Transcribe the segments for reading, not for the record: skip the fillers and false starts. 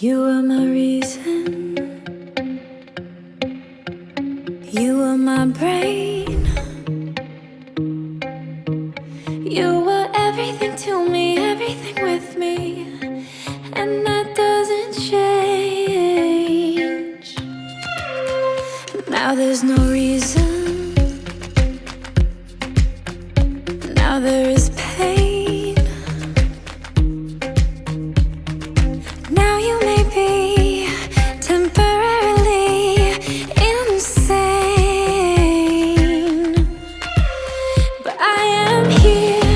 You were my reason. You were my brain. You were everything to me, everything with me. And that doesn't change. Now there's no reason. Now there is pain. Now you may be temporarily insane, but I am here.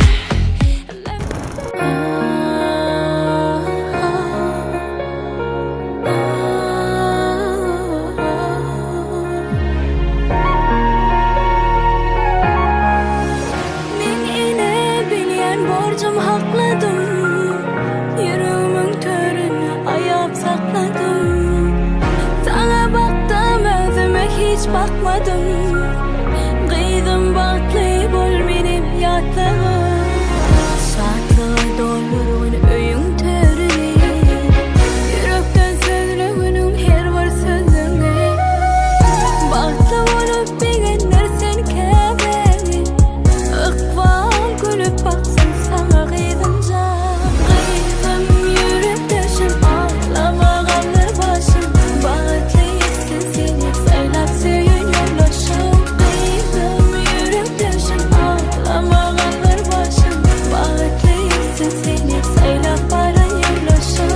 Men ene bilýän borjum hakladym, Ýüregimiň töründe aýap sakladym. Saňa bakdym özüme hiç bakmadym, Gyzym bagtly bol menem ýatlagyn. Şatlyga doldurgyn öýüň törüni, Ýürekden sözleginiň her bir sözüňi. Bagtly bolup begendir sen käbäňi, Ykbal gülüp baksyn saňa gyzym jan. Gyzym ýürekdeşim aglama galdyr başyň, Bagtly etsin seni saýlap söýen ýoldaşyň. Gyzym ýürekdeşim aglama galdyr başyň, Bagtly etsin seni saýlap baran ýoldaşyň.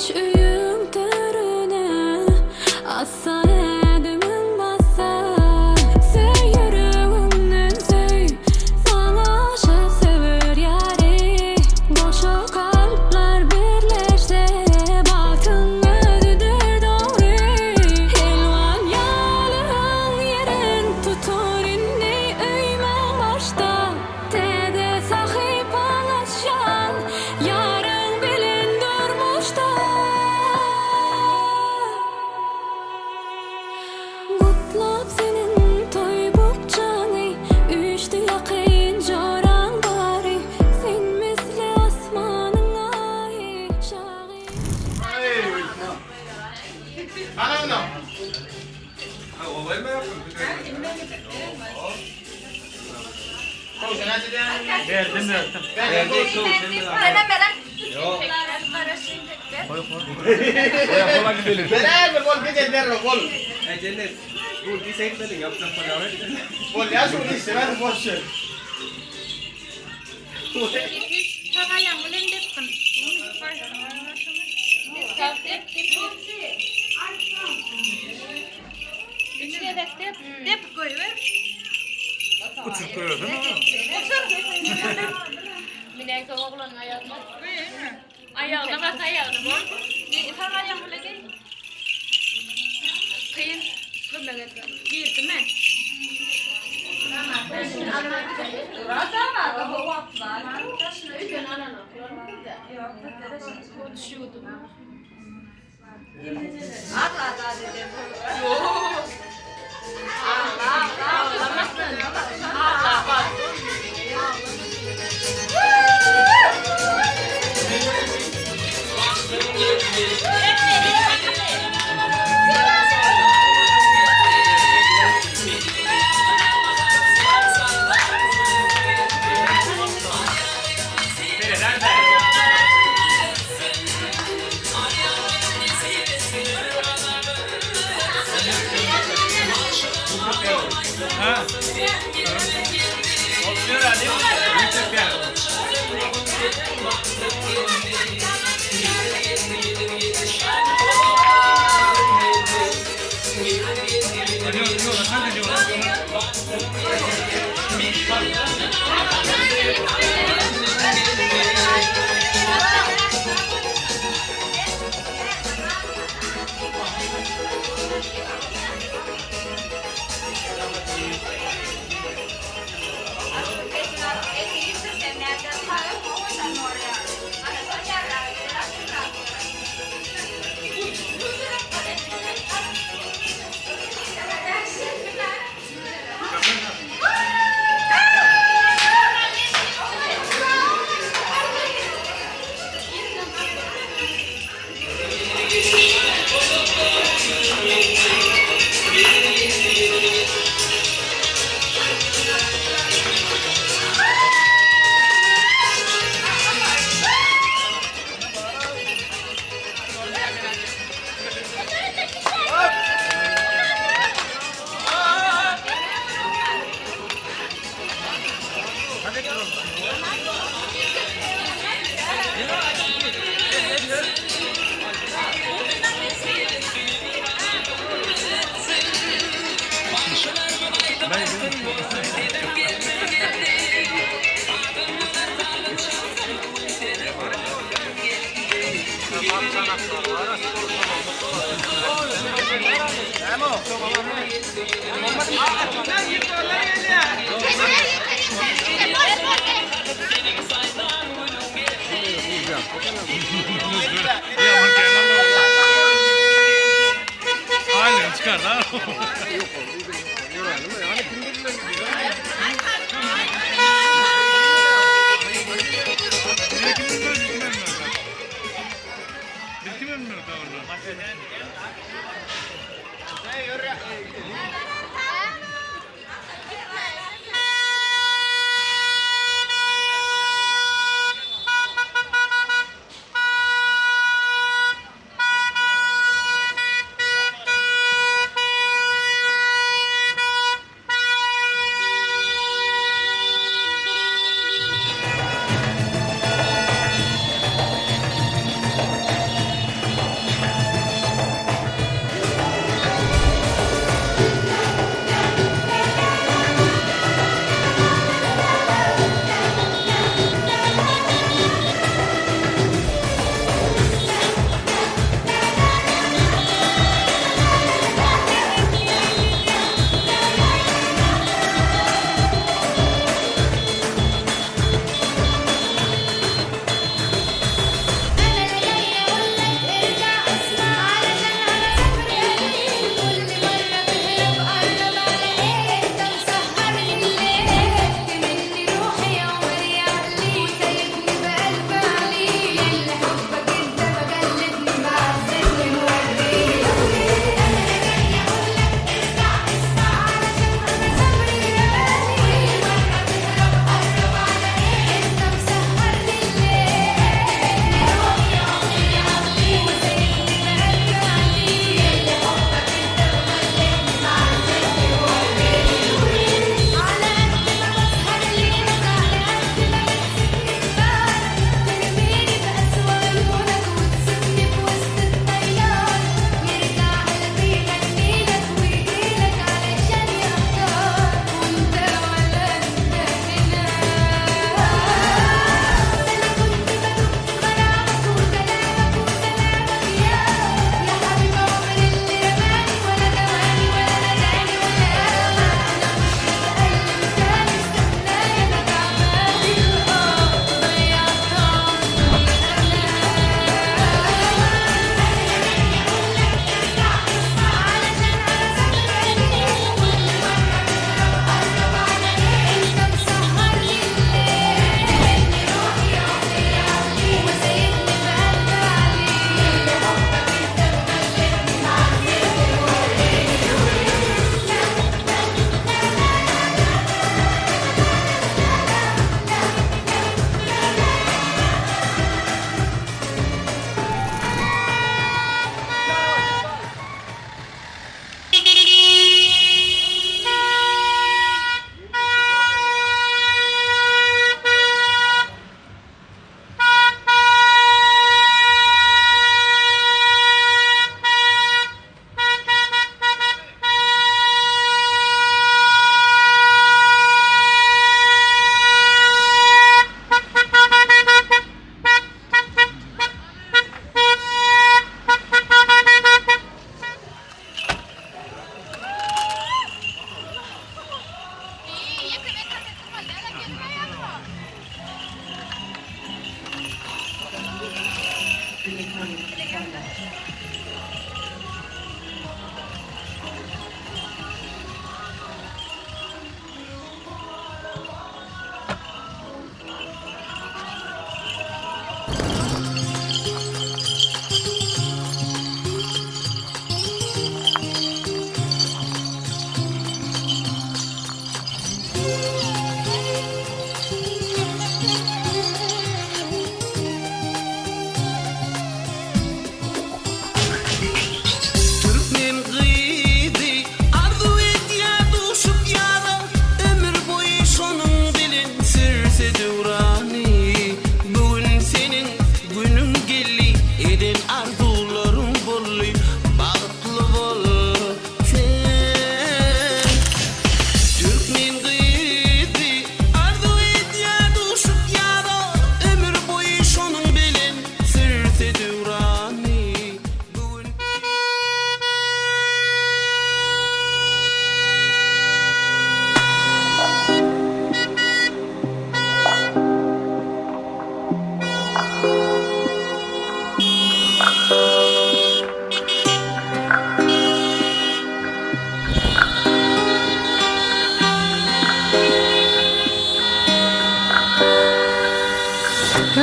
Geç öýüň törüne, Assa ädimiň bassa. Söý ýüregiňden söý, Saňa aşyk söwer ýary. Goşa kalplar birleşse, Bagtyň özüdir dogry. Elwan ýalyň ýerin tutar indi öýmäň başda. Täze sahypaň açýan ýaryň bilen durmuşda. Gutlap seniň toý bukjaňy, Üýşdi ýakyn joraň bary. Sen misli asmanyň aýy, Şagy.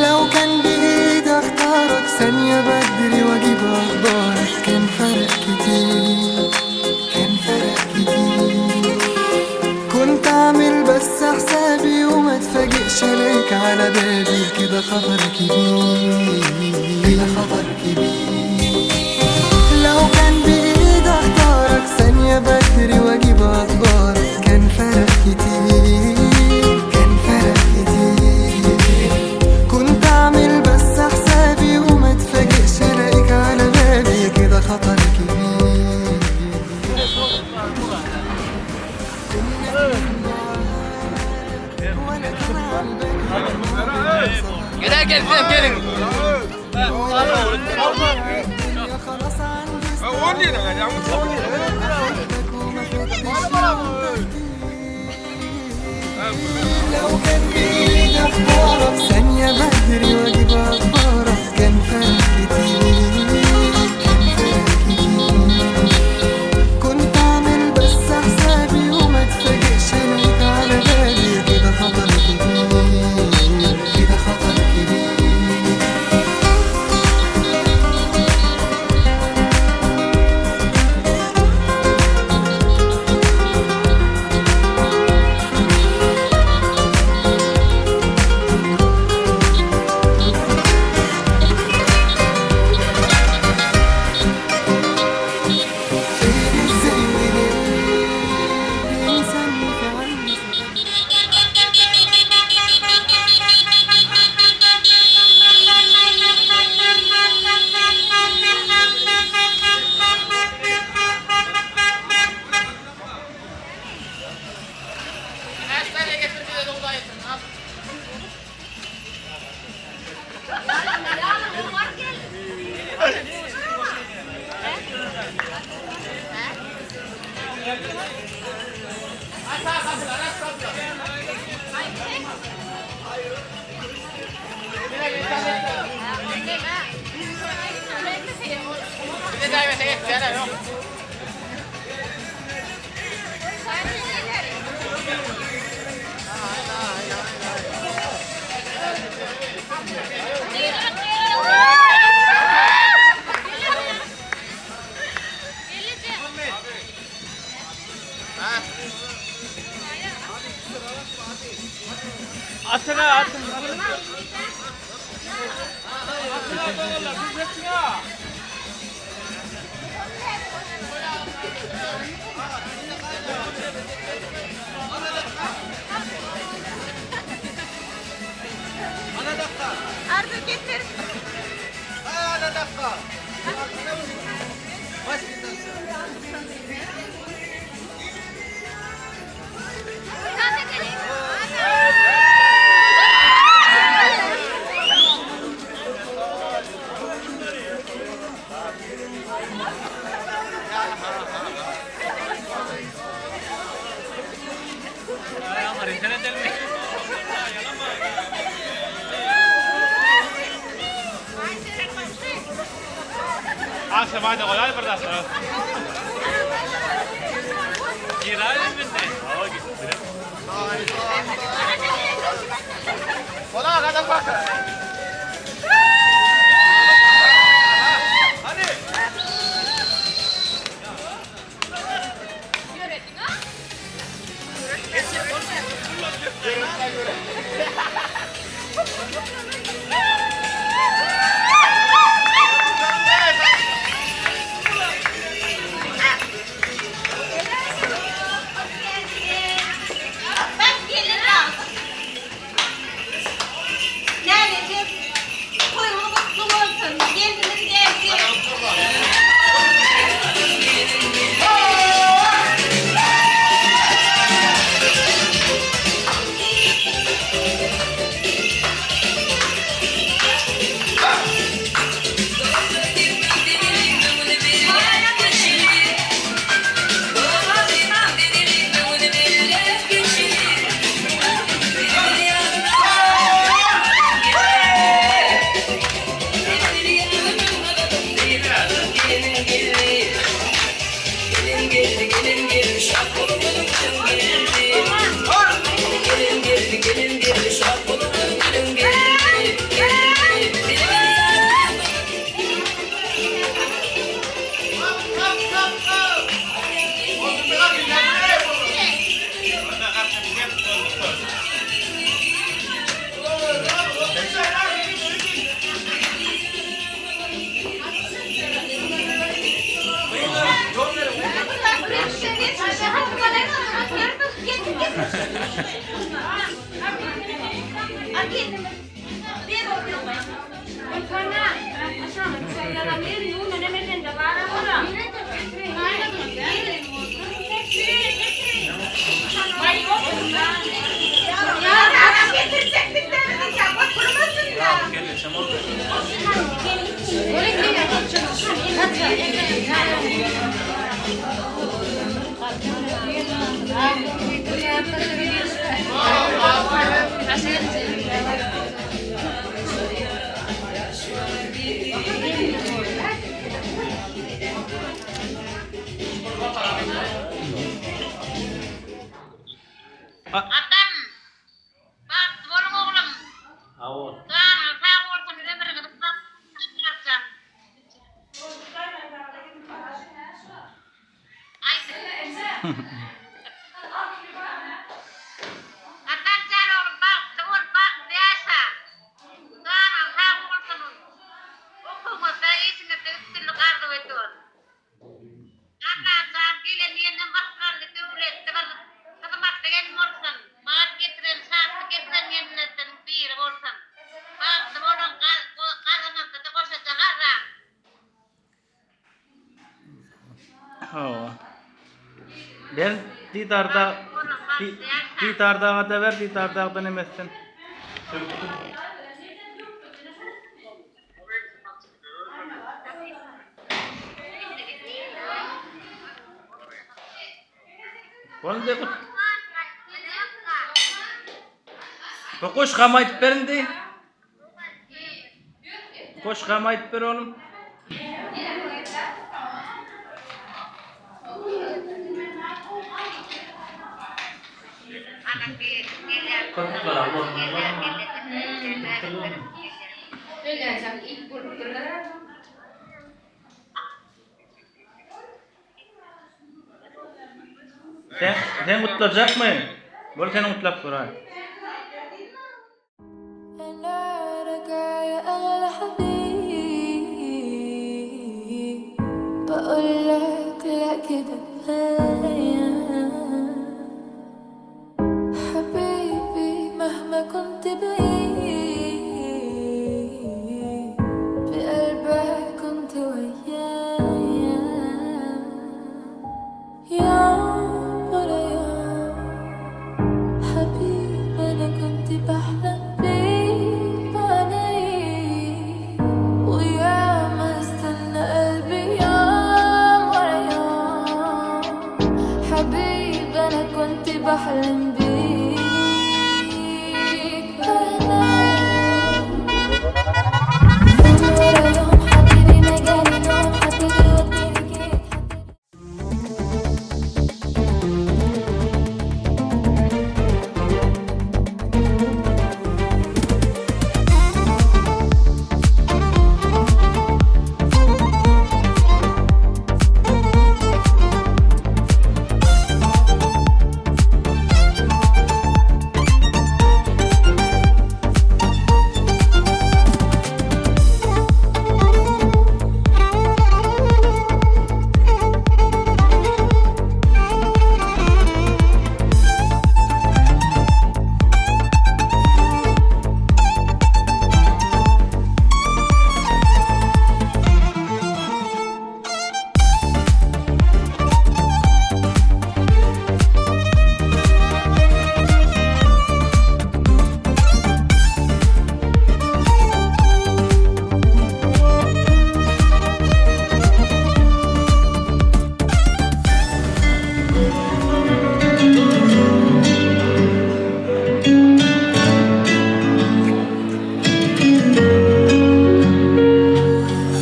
لو كان بإيدي اختارك ثانية بدري واجيب اخبارك، كان فرق كتير، كان فرق كتير. كنت اعمل بس حسابي وما اتفاجئش الاقيك على بابي، كده خطر كبير، كده خطر كبير. لو كان بإيدي اختارك ثانية بدري واجيب اخبارك، كان فرق كتير، كان فرق كتير. كنت اعمل بس حسابي وما اتفاجئش الاقيك على بابي، كده خطر كبير. ولا كان على Gel gel gelin gelin. بالك خلاص عندي استعداد وما فتش لو كان بإيدي اختارك ثانية بدري واجيب اخبارك، كان فرق كتير، كان فرق كتير. كنت اعمل بس حسابي وما اتفاجئش الاقيك على بالي، كده خطر كبير، كده خطر كبير. فين ازاي وليه انسان في عندي Arzu getir. Bak gelin al. Nerede? Atam, bagtly boluň oglum. Sag bol. Janyňyz sag bolsun, ömrüňiz uzak bolsun. Atam jan oglum bagtly bol, bagtly ýaşa. Janyň sag bolsun. Okuwyňyzda, işiňizde üstünlik arzuw ediýän. Allajan gelen ýerinden rysgally, döwletli bir hyzmatly gelin bolsun. Bagt getiren, şatlyk getiren gelinlerden biri bolsun. Bagtly boluň, gazyňyzda-da goşaja garraň. Hawa. Ber Didar da Didar daga da ber Didar dagdan hem etsin. Boldy. Bu goşgam aýdyp berin diý. Goşgam aýdyp ber oglum. Sen, sen gutlajakmy? Bol seni gutlap duraý. أنا راجع يا أغلى حبيب بقولك لا كده كفاية حبيبي مهما كنت بعيد في قلبك كنت ويايا يوم ورا يوم حبيبي أنا كنت بحلم بيك بعيني وياما استنى قلبي يوم ورا يوم حبيبي أنا كنت بحلم بيك بعيني يوم ورا يوم حبيبي ما جالي نوم حبيبي وديني جيت حبيبي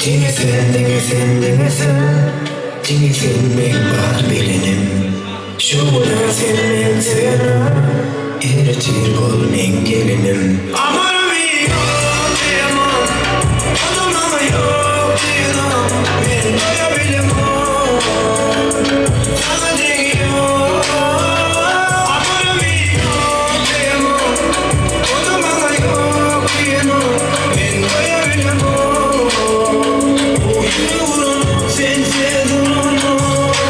Diňe sen, diňe sen, diňe sen Diňe sen meň bar bilenim Şu günä sen meň söýenim Ertir bol meň gelinim Amanam ýok diýemok Adamam ýok diýenom Men doýa bilemok Saňa deňi ýok Amanam ýok diýemok Adamam ýok diýenom Men doýa bilemok Oýun ugruna sensiz ulanok.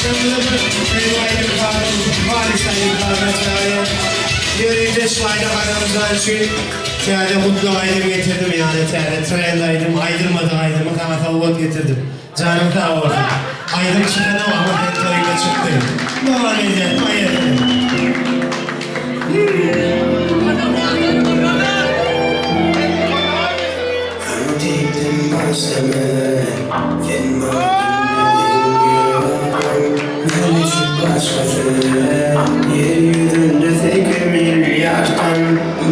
Bagşymyz Söýgi aýdym sazyň Paris aýdym sazyna çagyrýan. Ýörite şu aýda Gadamjan üçin täze gutlag aýdym getirdim ýany täze trend aýdym aýdylmadyk aýdymy saňa sowgat getirdim. Janyň sag bolsun. Aýdym çykanok ama sen toýuňda çykdy. Dowam edýän poýehli. Saňa diýdim başlama Sen maňa diýmediň ýöne Näme üçin başgasy Ýer ýüzünde sekiz milliarddan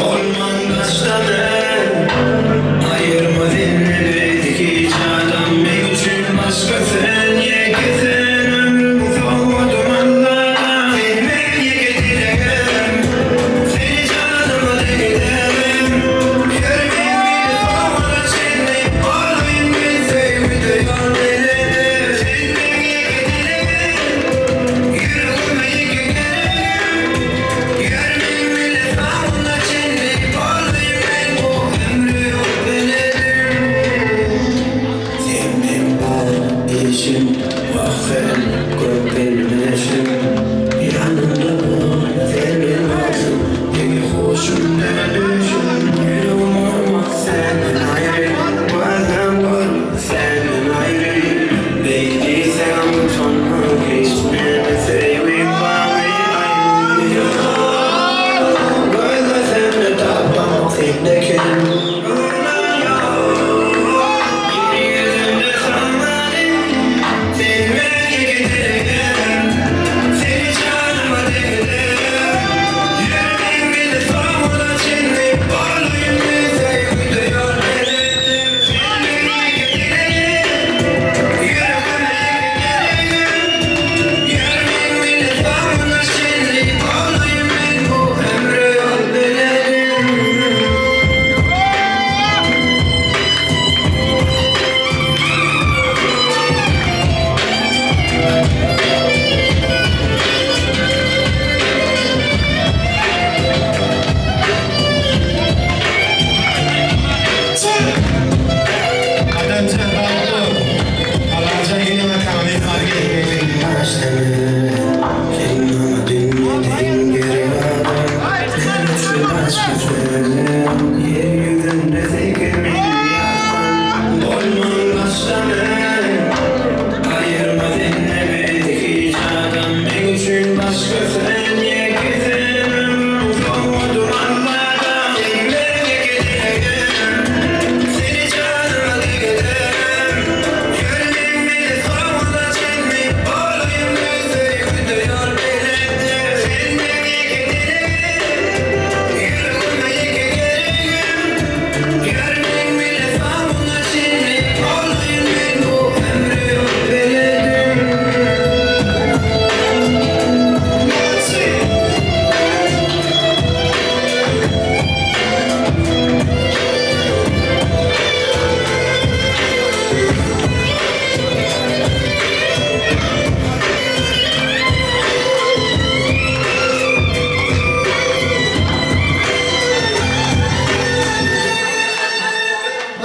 Bolman başlama Aýyrma senden bizi hiç adam Meň üçin başga sen ýeke sen Ömrümi sowgadym Alladan Sen meň ýeke dilegim Seni janyma deňedim Ýör men bile soňuna çenli Bolaýyn men söýgüde ýol beledim Sen meň ýeke dilegim Ýüregime ýeke geregim Ýör men bile soňuna çenli Bolaýyn men bu ömre ýol beledim Sen meň bar işim Wah sen köp bilmeşim Ýanymda bol sen meň bagtym Diňe huşum däl düýşüm Ýüregim urmaz senden aýry Gözüm görmez senden aýry Beý diýseňem utanma hiç Meni söýgüň bagy aýry Gözlesem-de tapamok sende kem Adamjan sag bol. Allajan ene ataňa wepa etmegini.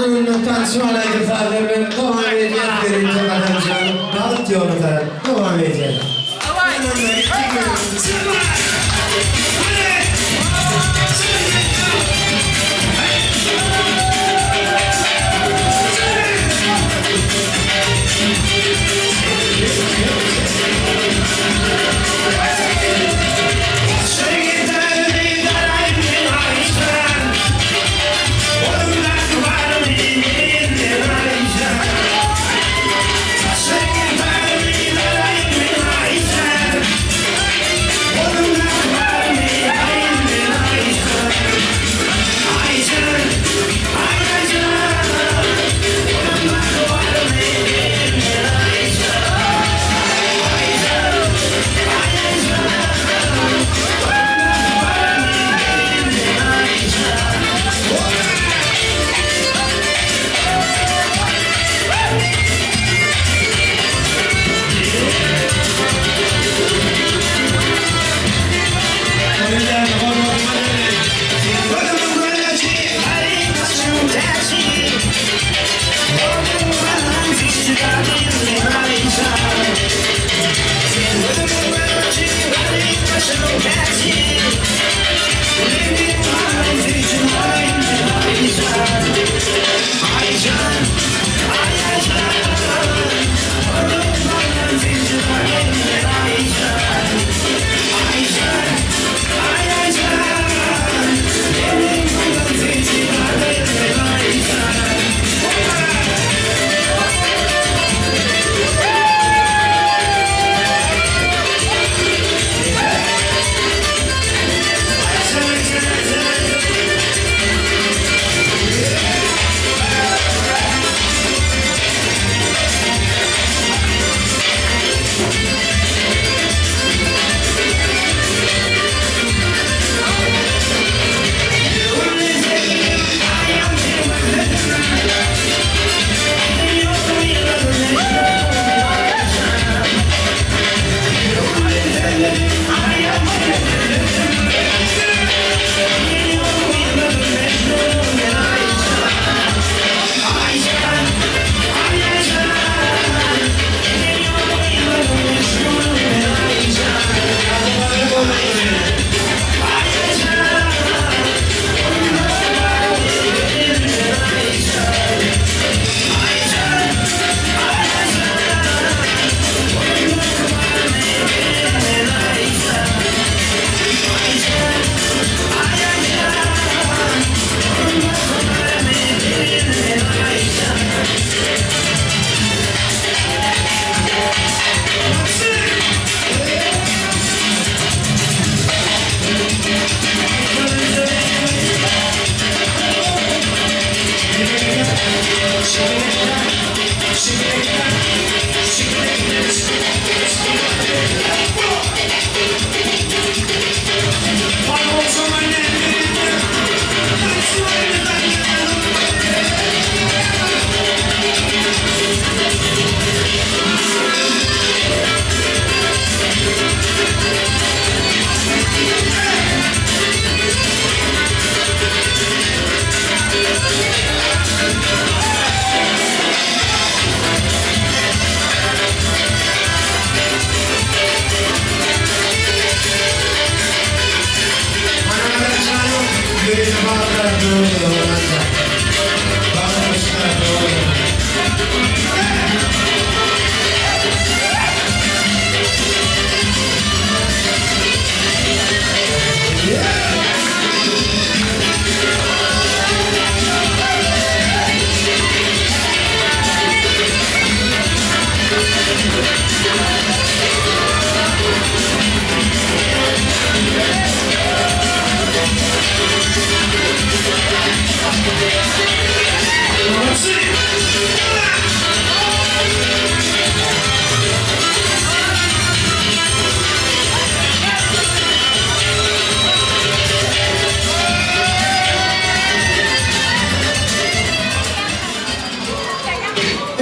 Anyndan tanşman aýdym sazlar bilen dowam edýär Birinji gadamjan Bagt ýoly tarap dowam edýär.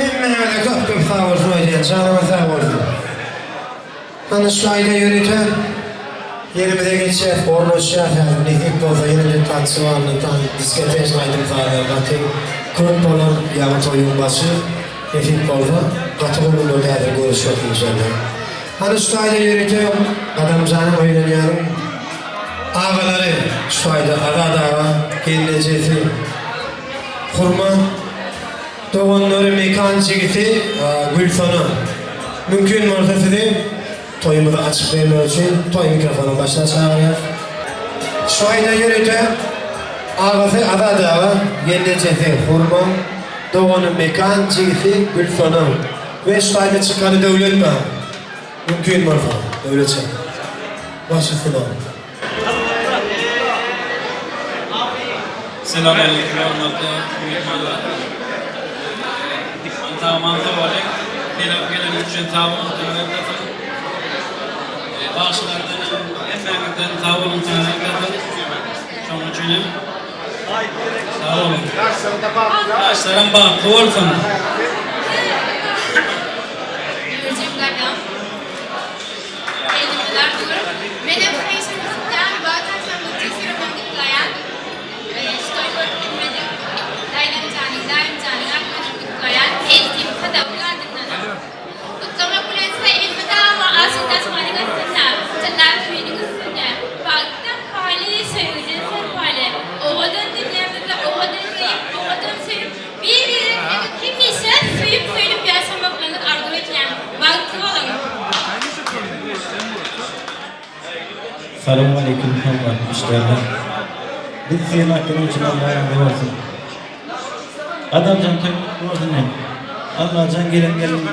Hemmäňize köp köp sag bolsun aýdýan, janyňyz sag bolsun. Ana şu aýda ýörite ýerimize geçýäs, ornaşýas häzir nesip bolsa ýene-de tançywanly, diskoteçny aýdym-sazlar gaty köp bolar, ýaňy toýuň başy, nesip bolsa gaty gowy günlerde häzir görüşeris inşallah. Ana şu taýda ýörite Gadamjanyň öýlenýäniň agalary şu taýda Azat aga, gelnejesi Hurma, Doganlary Mekan jigisi Gülsona. Mümkin bolsa sizi toýumyzy açyp bermek üçin toý mikrofonyň başyna çagyrýas. Şu aýda ýörite agasy Azat aga, gelnejesi Hurma, dogany Mekan jigisi Gülsona we şu taýda çykany Döwlet bar. Mümkin bolsa Döwletjan. Baş üstüne. Selam aleýkum hormatly myhmanlar. Dikman sowalyň. Gelip geleniňiz üçin sag boluň Taňryýalkasyn. Bagşylardan hem hemmäňizden sag boluň Taňryýalkasyn. Şonuň üçin hem sag boluň. Ýaşlaram bagtly bolsun. Ýüzüm gadam. Elimiz arzuwlar. Menem haýyşymy tutýan, bagt agşamyňyzy tüýs ýüregimden gutlaýan. Şu toýy görüp bilmedik Daýzamjanyň, daýymjanyň adyndanam gutlaýan. Eltim Sadawyň adyndanam. Gutlamak bilen size elmydama altyn daşmanyň astynda, tylla tüýüniň üstünde, bagtdan paýly, söýgüden serpaýly, owadan dünýämizde owadan geýip, owadan söýüp, bir-biriňizi hemişe söýüp-söýlüp ýaşamaklaryňyzy arzuw edýän. Bagtly boluň! Salowmaleýkim hormatly müşderiler. Biz sylap gelen üçin Allah razy bolsun. Gadamjan toý gutly bolsun hem. Allajan gelen gelin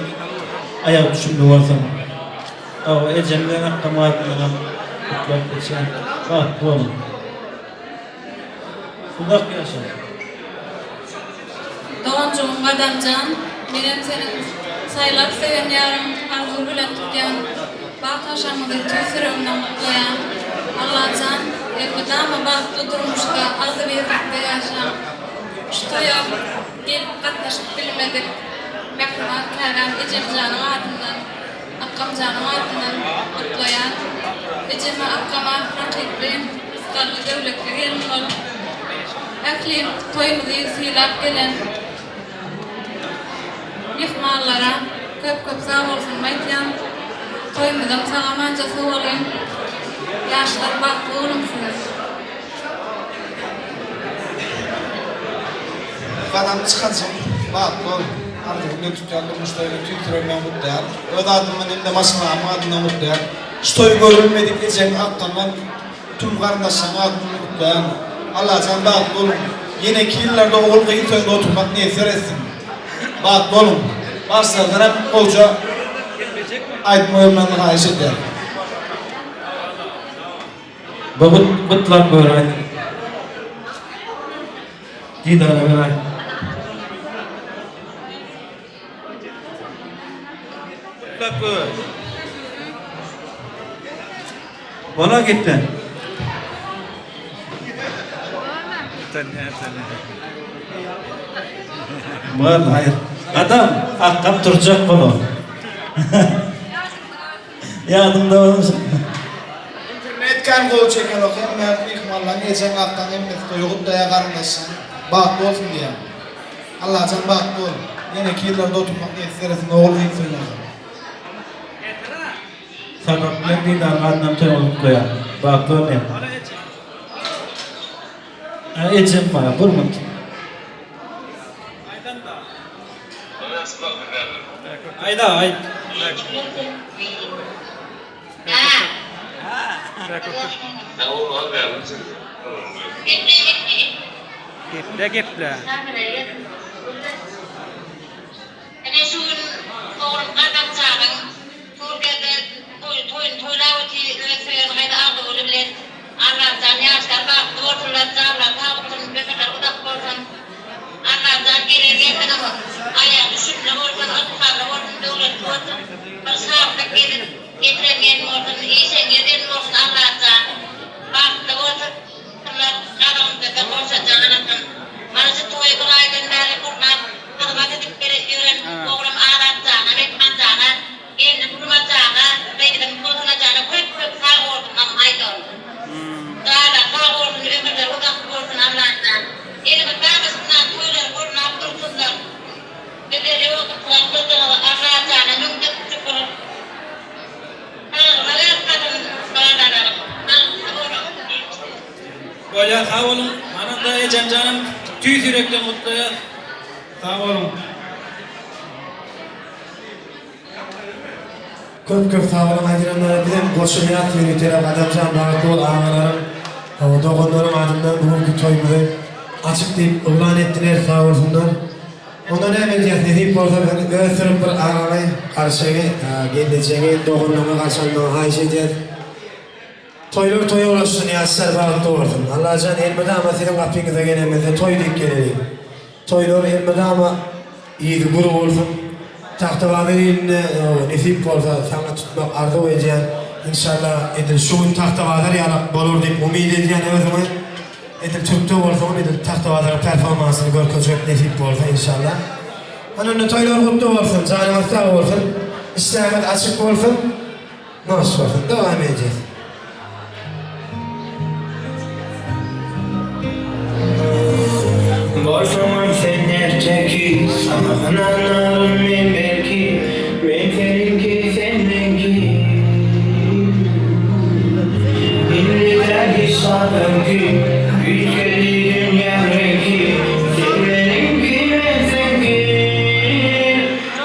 aýagy düşümli bolsun. Hawa ejem bilen akgam adyndanam gutlap geçýän. Bagtly boluň. Uzak ýaşaň. Doganjygym Gadamjan, menem seniň saýlap söýen ýaryň Arzuw bilen tutýan bagt agşamyňyzy tüýs ýüregimden gutlaýan. Allajan elmydama bagtly durmuşda agzybirlikde ýaşaň. Şu toýa gelip gatnaşyp bilmedik mähriban käbäm ejemjanyň adyndan Akgamjanyň adyndan gutlaýan. Ejeme akgama hakyky rysgally döwletli gelin bol. Ähli toýumyzy sylap gelen myhmanlara köp köp sag bolsunymy aýtýan. Toýumyzam sag-amanja sowalyň. Ýaşlar bagtly boluň siz. Gadam çykansyň bagtly bol. Arzuw bilen tutýan durmuş toýuny tüýs ýüregimden gutlaýan. Öz adymdan hem-de maşgalamyň adyndan gutlaýan. Şu toýy görülmedik ejeň akgamdan tüm garyndaşlaryň adyndan gutlaýan. Allajan bagtly boluň. Ýeneki ýyllarda ogul gyz toýunda oturmak miýesser etsin. Bagtly boluň. Bagşylardan hem gowja aýdym goýmagyny haýyş edýän. Bu gutlap göräýiň. Didara beräý. Gutlap goý. Bola gitdi. Bol, haýyr. Adam, akgam turjak bol. Ýadyňda bolsun. Internet kän gowy çekenok hemme myhmanlaň ejeň akgaň hemmesi toýy gutlaýa garyndaşlaň bagtly bolsun diýýän Allajan bagtly bol ýeneki ýyllarda oturmak miýesser etsin ogul gyz toýlarda. Sapak bilen Didaryň adyndan toýuňyzy gutlaýan. Bagtly bol diýen. Ha ejem bar, bir minut. Aýda, aýt. Geple geple. Ine şu gün oglum Gadam janyň Türkiýede toýuny toýlap otyr öz söýen gyzy Arzuwgül bilen. Allajan ýaşlar bagtly bolsunlar janlary sag bolsun ömürleri uzak bolsun. Allajan gelen gelniniň aýagy düşümli bolsun ykbally bolsun döwletli bolsun bir şatlyk gelin getiren gelin bolsun işeňňir gelin bolsun Allajan bagtly bolsun. Hyzmat gazagymda-da goşa jan atyn. Mana şu toýy bir aýdan bäri gurnap, hyzmat edip ýören oglum Azat jana, Methan jana, gelnim Hurma jana, gyzym Soltana jana köp-köp sag bolsunam aýdaryn. Hudaýa sag bolsun, ömürleri uzak bolsun Allajan. Elmydama şundan toýlary gurnap dursunlar. Bizleri ýokupsyratmadyňyz Allajana müňde şükür. Bolýar sag boluň Ananda ejemjanam tüýs ýürekden gutlaýas sag boluň. Köp köp sag boluň aýdylanlara bizem goşulýas ýörite Gadamjan bagtly bol agalaryň doganlaryň adyndan bu günki toýumyzy açyk diýip yglan etdiler sag bolsunlar. Onda näme edýäs nesip bolsa biz öz sürüp bir agaňy garşyňy gelnejeňi doganlaňy garşy almagy haýyş edýäs. Toýlar toýa ulaşsyn ýaşlar bagtly bolsun. Allajan elmydama siziň gapyňyza gelenimizde toý diýip geleliň. Toýlar elmydama yzy gür bolsun. Tagtabazar ilinde nesip bolsa saňa tutmak arzuw edýän. Inşallah edil şu gün Tagtabazar ýalak bolar diýip umyt edýän özüňe. Edil türkde bolsagam edil Tagtabazaryň performansyny görkezjek nesip bolsa inşallah. Hany onda toýlar gutly bolsun, janyňyz sag bolsun, işdäňiz açyk bolsun, noş bolsun. Dowam edýäs. Bolsaňam sen erteki, Saňa ynanaryn men belki, Men seniňki, sen meňki. Indi däl hiç zat öňki, Üýtgedi dünýäň reňki, Sen meniňki, men seňki.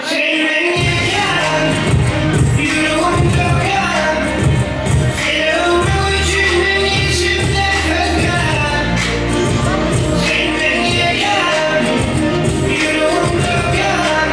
Sen meň ýekäm, Ýüregim dökýän, Seni öwmek üçin men içimde sökýän. Sen meň ýekäm, Ýüregim dökýän.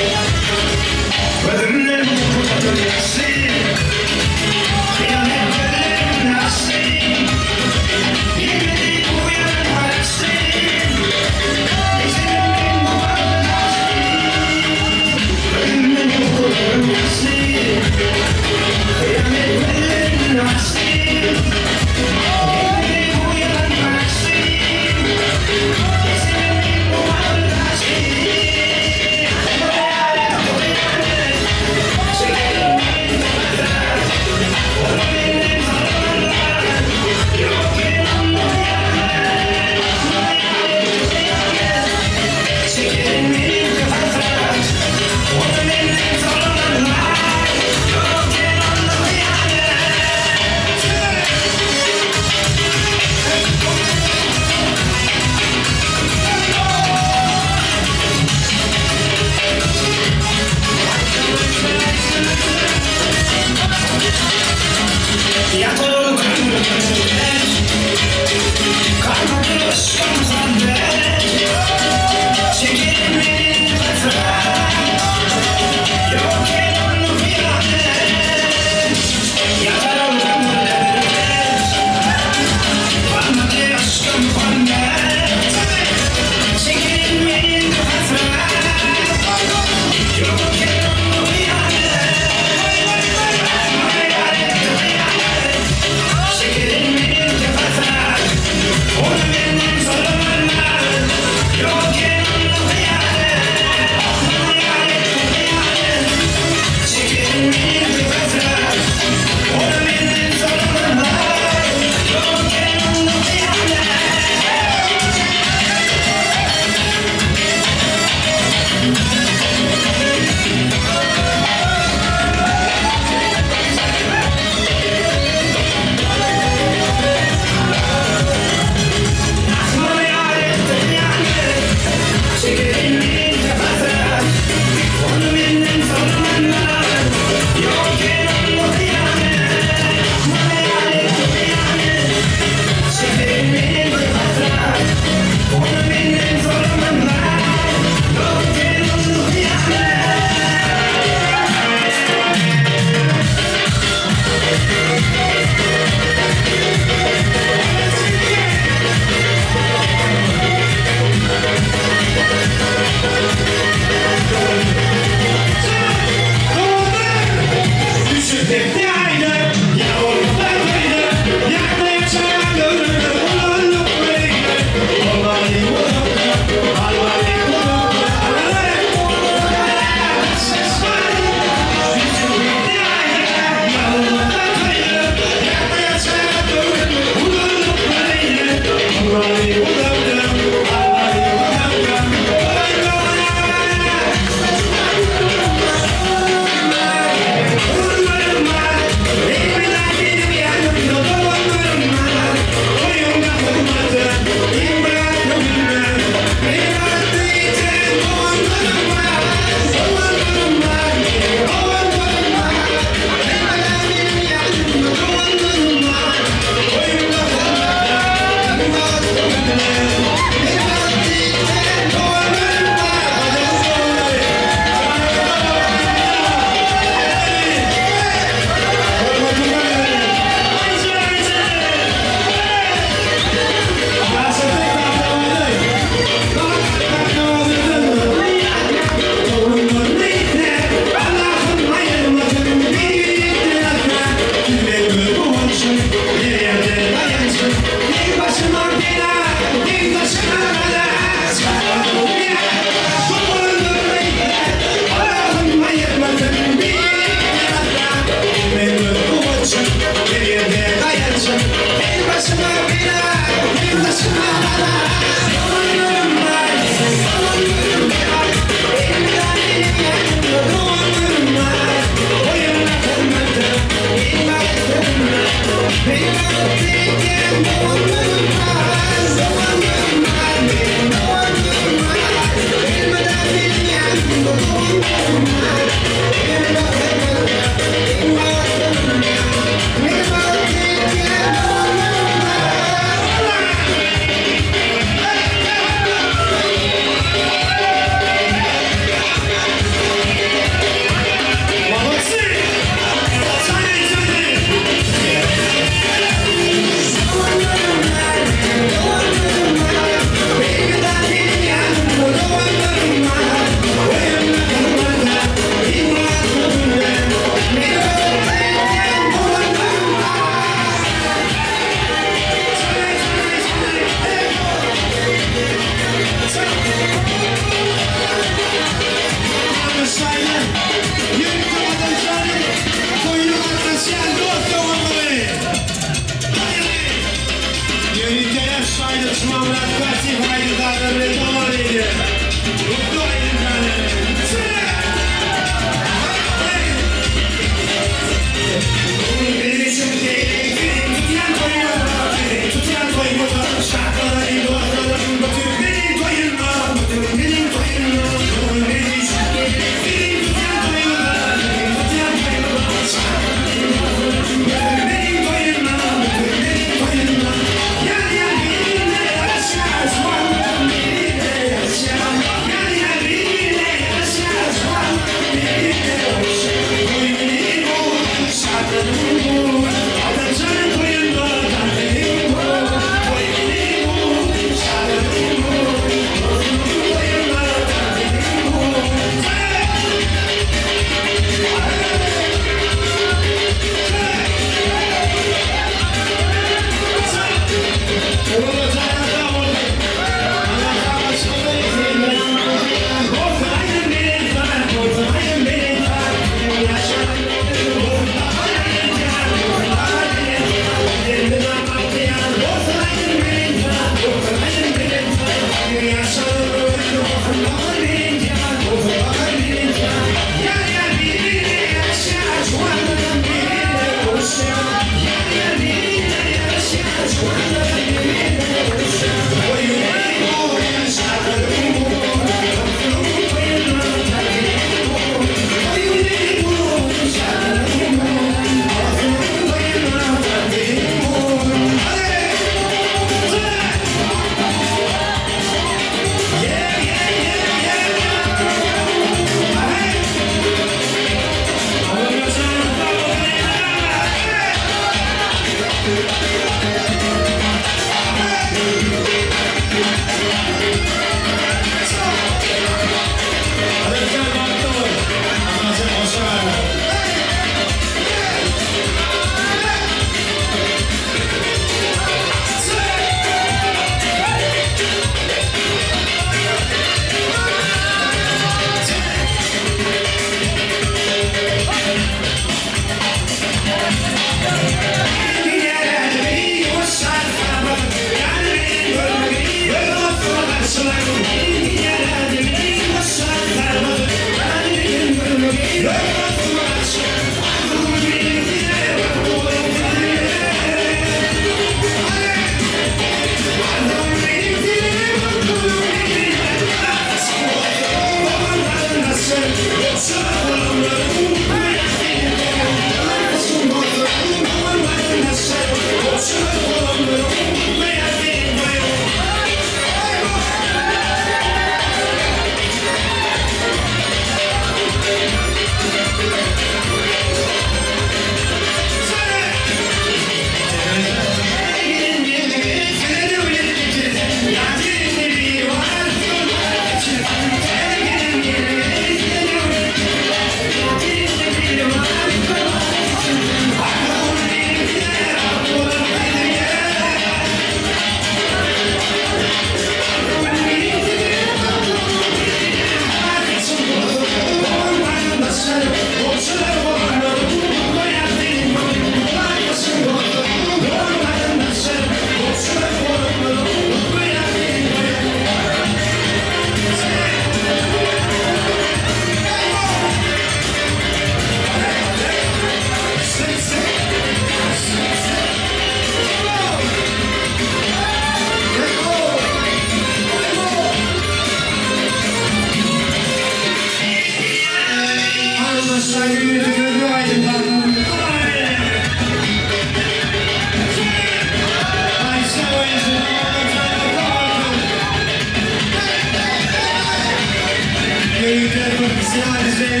Güzel,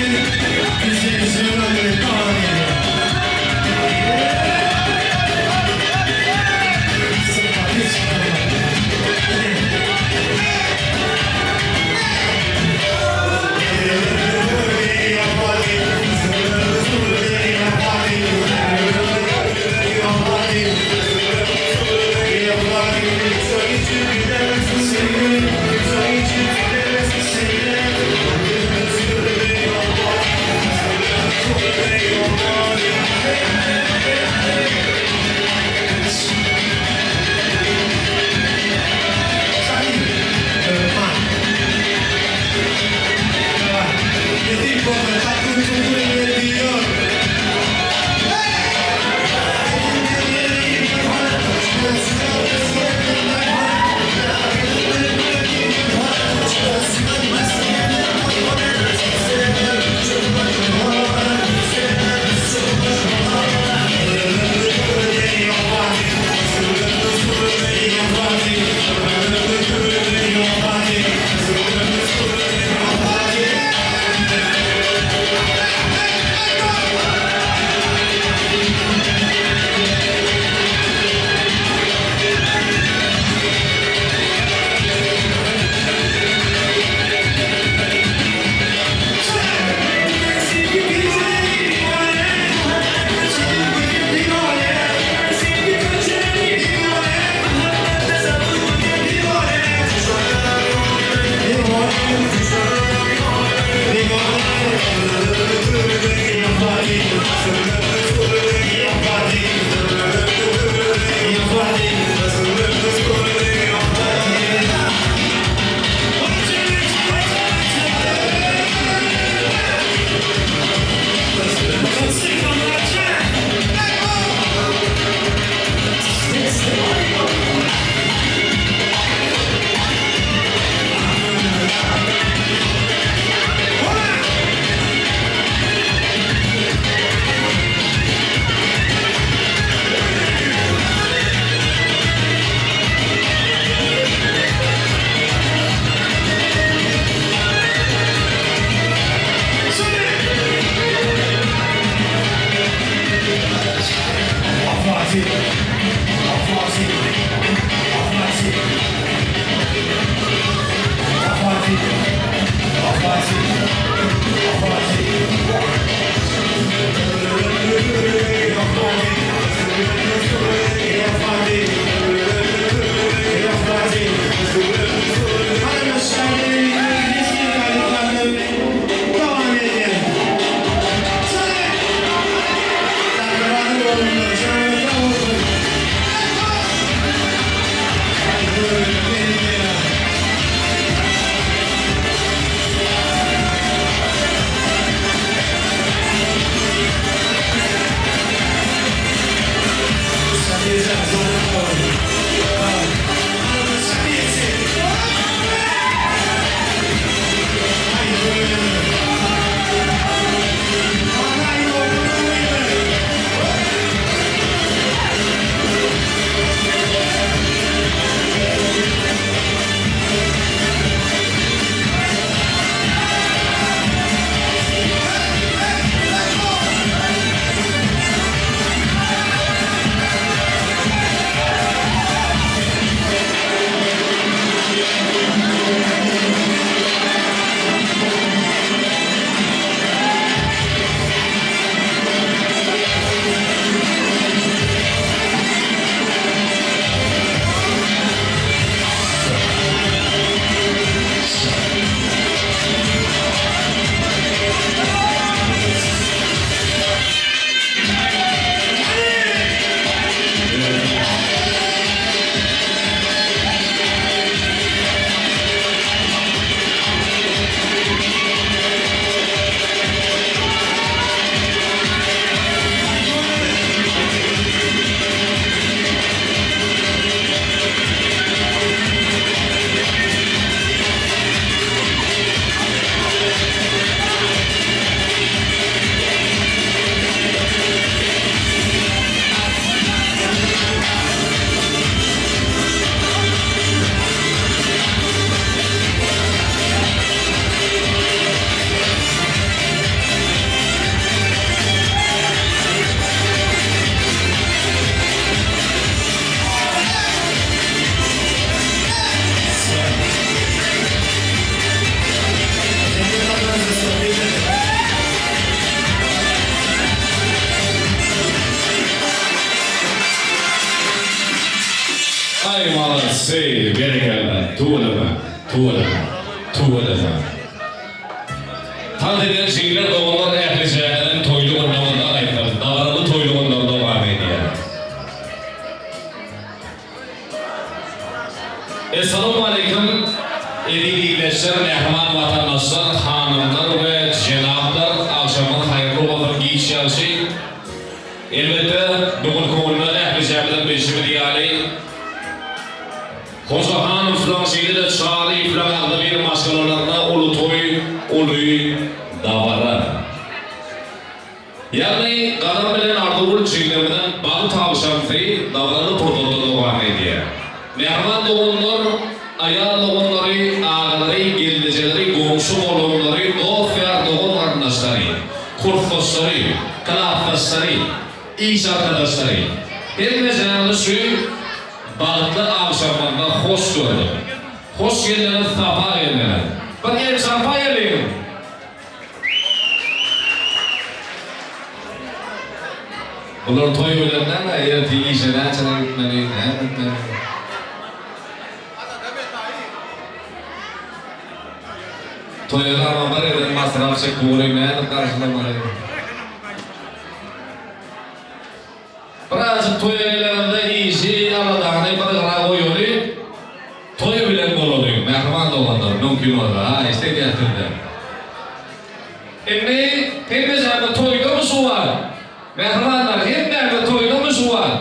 güzel söyle bari. Ýagşy, berekella, tüweleme, tüweleme, tüweleme. Tans eden jigler doganlar ählijäniň toýly günüňizde aýtsam, dabaraly toýly günler dowam edýär. Essalawmaleýkim eziz ildeşler, mähriban watandaşlar, hanymlar we jenaplar, agşamyňyz haýyrly bolsun, giç ýagşy. Elbetde, bu günki günde ählijämiziň bilşimiz ýaly, Hojahanowlaň şeýle-de Çaryýewlaň agzybir maşgalalarynda uly toý, uly dabara. Ýagny Gadam bilen Arzygül jiglerimiziň bagt agşamsy dabaraly pursatda dowam edýär. Mähriban doganlar, aýal doganlary, agalary, gelnejeleri, goňşy-golamlary, dost-ýar, dogan-garyndaşlary, kursdaşlary, klasdaşlary, iş arkadaşlary, hemmejäňizi şu bagtly agşamymyzda hoş gördük. Hoş geldiňiz, sapa geldiňiz. Bir el çarpaýalyň! Bular toý bilen näme, ertir işe näçede gitmeli, näme etmeli? Toýa gaman bir eden masraf çekdi welin nädip garşylamaly? Birazjyk toýa gelenimde işi, aladany bir gyra goýaly, toý bilen bolalyň, mähriban doganlar, mümkin bolsa, haýyşt edýän sizden. Indi hemmejämiz toýdamy şu wagt? Mähribanlar, hemmämiz toýdamy şu wagt?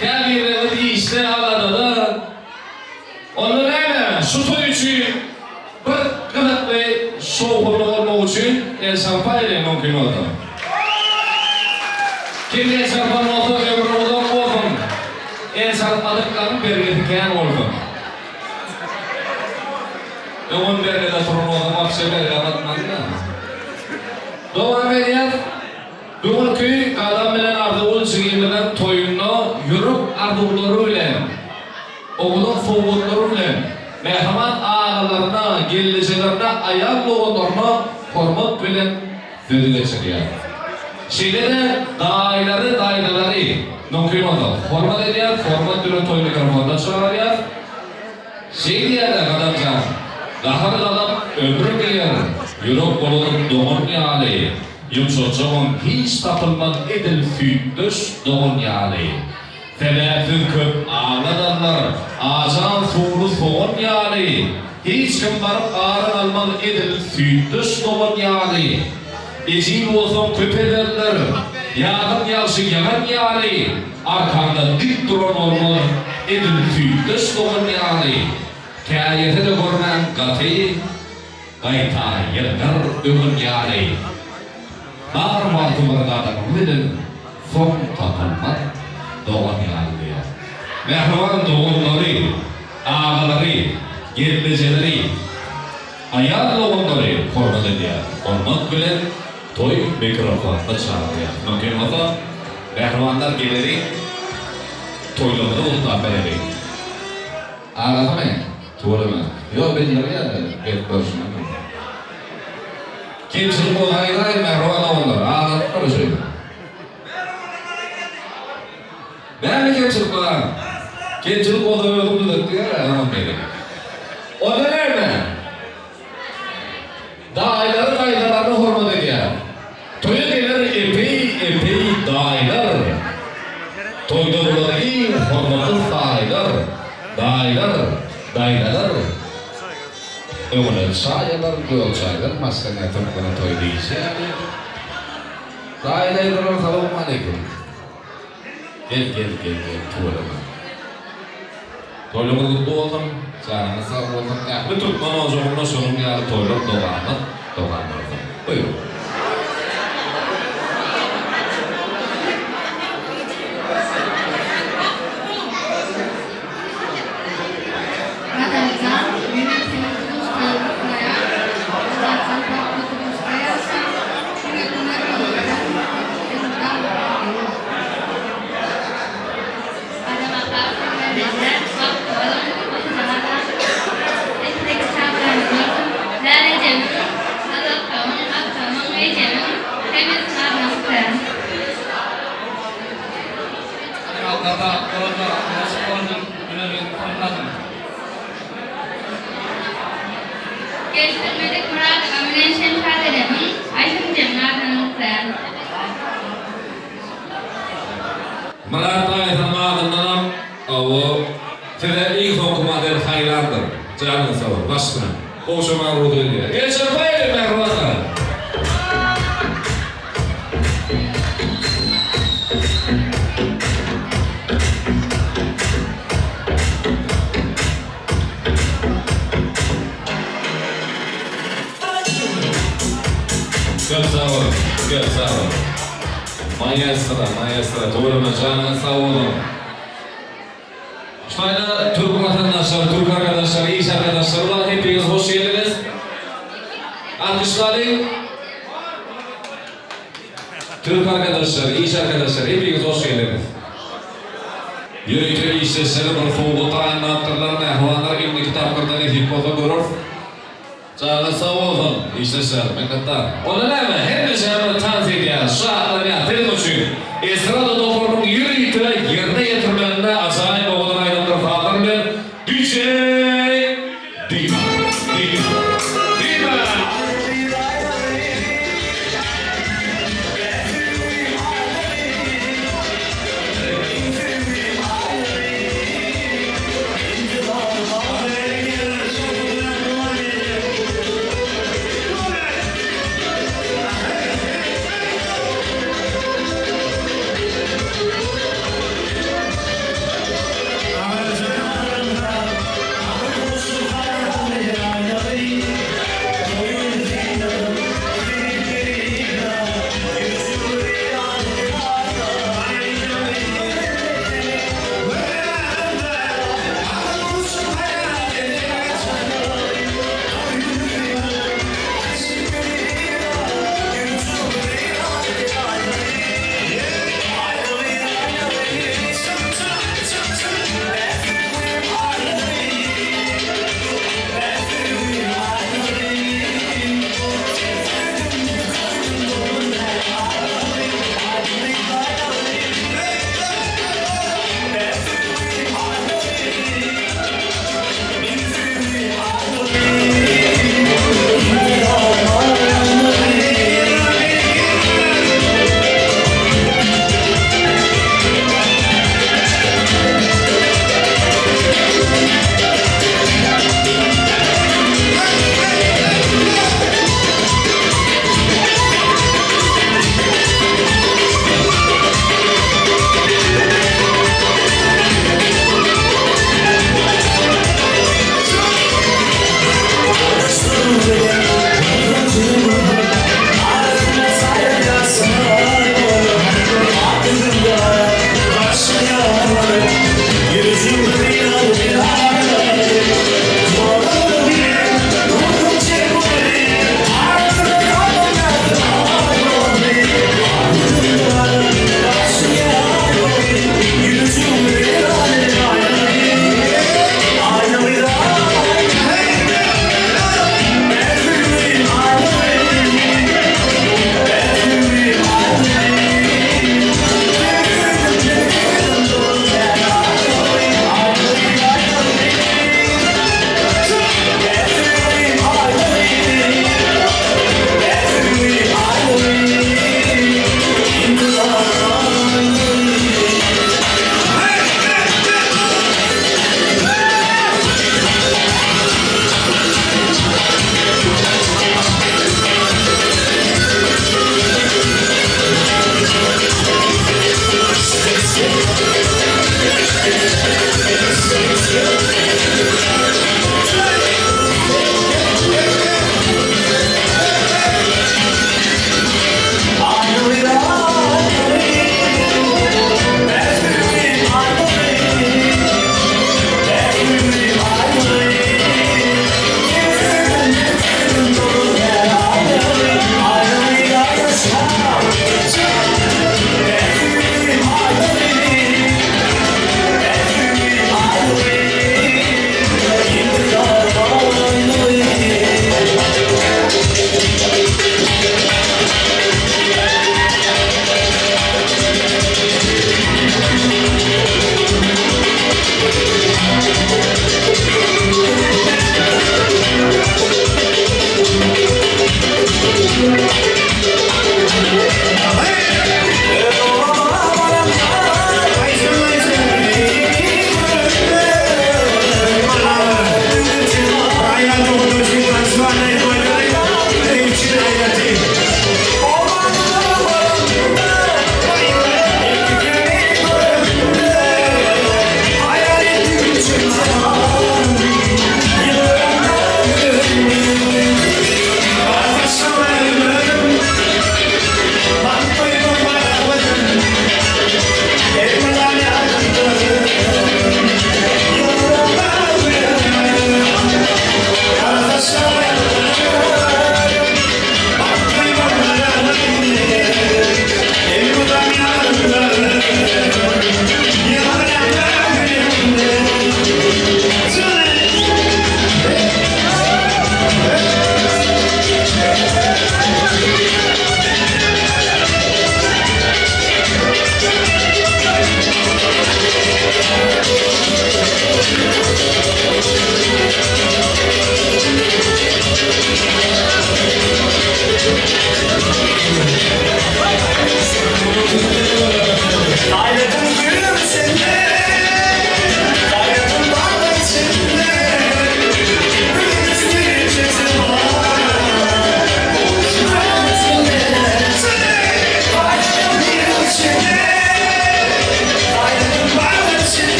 Käbirlerimiz işde, aladada. Onda näme, şu toý üçin bir gyzykly, şowhunly bolmak üçin el çarpa eliň mümkin bolsa. Kim el çarpan bolsa ömri uzak bolsun, el çarpmadyklaryň bergisi kän bolsun. Öňem bergide turan bolsaň wapşe bergä batmaly-da. Dowam edýäs. Bu günki Gadam bilen Arzygül jigimiziň toýunda ýürek arzuwlary bilen, owadan sowgatlary bilen mähriban agalaryna, gelnejelerine, aýal doganlaryna hormat bilen söz geçirýär. Şeýle-de daýylary, daýzalary, mümkin bolsa, hormat edýär, hormat bilen toý mikrofonyna çagyrýar. Şeýdýär-dä Gadam jan, gahar-gazap ömür geler, ýürek bolar doňan ýaly. Ýumşatjagam hiç tapylmaz edil süýtdeş dogan ýaly. Sebäpsiz köp agladarlar, ajan suwly sogan ýaly. Hiç kim baryp aryň almaz edil süýtdeş dogan ýaly. Ejiz bolsaň köp ezerler, ýazyň ýagşy ýagan ýaly. Arkaňda dik duran bolmaz edil süýtdeş dogan ýaly. Käýese-de görmäň gaty. Gaýta ýylgyr öwün ýaly. Bar wagty bir gadamyňy bilen soň tapylmaz dogan ýaly diýýär. Mähriban doganlary, agalary, gelnejeleri, aýal doganlary hormat edýär. Hormat bilen toý mikrofonyna çagyrýar. Mümkin bolsa, mähribanlar geleliň, toýlarymyzy gutlap bereliň. Agasymy? Tüweleme. Ýok bildirýär-de gelip görşüne. Kemçilik bolsa aýdaýyň mähriban doganlar, azalyp şu. Näme kemçilik bar? Kemçilik bolsa özüň düzet diýer-ä öňem biri. Onda näme? Daýylary daýzalaryny hormat edýär. Toýa geler epeý-epeý daýylar. Toýda bular iň hormatly saýylar. Daýylar, daýzalar öňüne çaý alar, gök çaýdan başga nä türkmene toý diýişi ýaly. Daýy-daýzalar salowmaleýkim. Gel gel gel gel tüweleme. Toýlaryňyz gutly bolsun, janyňyz sag bolsun, ähli türkmen ojagynda şunuň ýaly toýlar dowamat dowam bolsun. Buýrun. Gadamjan menem seniň durmuş toýuňy gutlaýan Allajan bagtly durmuşda ýaşa diňe güler ýüzüňden elmydama Gadam aka hemmäňize bagtly boluň Hojahan ilkideki çagalaryňyz bolsun Lälejemiň Azatlygyň agşamyň. Gelip bilmedik Myrat agam bilen Şemşat enemiň, Aýsym jemiň adyndan gutlaýan. Myrat daýysynyň adyndanam hawa size iň soňky model haýrandyr. Janyňyz sag bol. Baş üstüne. Gowşamaga rugsat edýär. Gel çyrpaýly mähribanlar. Köp sag boluň, köp sag boluň. Maestro, maestro, tüweleme janyňyz sag bolsun. Ştaýda türk watandaşlary, türk arkadaşlary, iş arkadaşlary bar, hepiniz hoş geldiňiz. Alkyşlalyň. Türk arkadaşlary, iş arkadaşlary, hepiniz hoş geldiňiz. Ýörite işdeşleri bir sowgat taýynlapdyrlar, mähribanlar, indiki tapgyrda nesip bolsa göreris. Janyňyz sag bolsun, işdeşler, minnetdar. Onda näme, hemmeşämiz tans edýäris, şatlanýas siziň üçin. Estrada toparynyň ýörite ýerine ýetirmeginde ajaýyp owadan aýdymdyr sazlar bilen DJ Dima, Dima, Dima!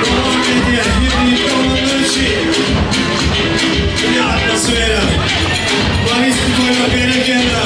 Dowam edýär, ýörite olanlar üçin uly atmosfera. Marisky toýuna berekella!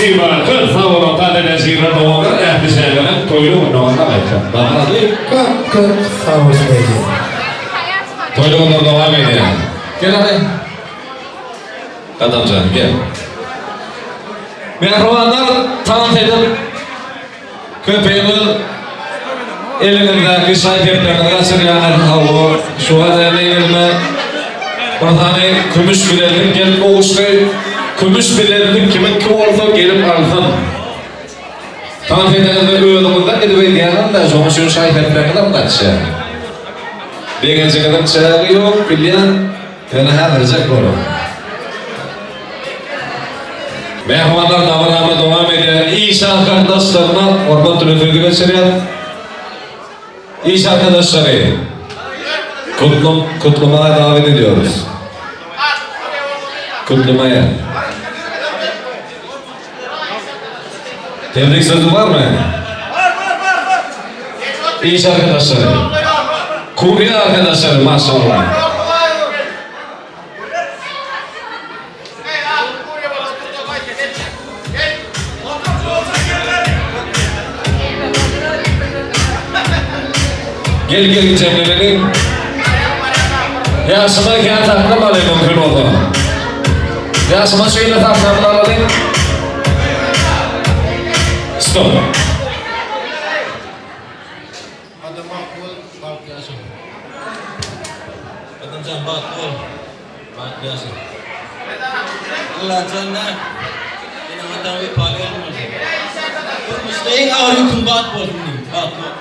Spasiba, köp sag boluň gadyrly jigler doganlar ähli şägeriň toýly gününe onda gaýtsak. Dabaraly. Köp köp sag bolsun eje. Toýly günler dowam edýär. Gel hany. Gadamjan gel. Mähribanlar tans edip köpüňiz eliňizdäki şaý-sepleriňizi gaçyrýaňyz. Hawa, şu wagt elime bir sany kümüş bilezlik gelip gowuşdy. Kümüş bilezlik kimiňki bolsa gelip alsyn. Tans edeňizde özüňizden gidip edýäňiz-dä, şonuň üçin şaý-sepleriňizem gaçýar. Begenjiňiziň çägi ýok, bilýän. Ýöne häzirjek bolar. Mähribanlar dabaramy dowam edýär. Iş arkadaşlaryna hormat bilen sözi geçirýär. İş arkadaşlary kutlum kutlamaya davet ediyoruz. Kutlamaya. Tebrik sözü var mı? İş arkadaşları. Kurye arkadaşları maşallah. Gel gel jemleneliň. Ýaşyma kän saklamaly mümkin bolsa. Ýaşyma şeýle saklamaly alalyň. Stop. Adam bagtly bol, bagtly ýaşa. Adamjan bagtly bol, bagtly ýaşa. Allajan da ene ataň wepaly gelin bolsun. Durmuşda iň agyr ýüküň bagt bolsun diýip, bagtly bol.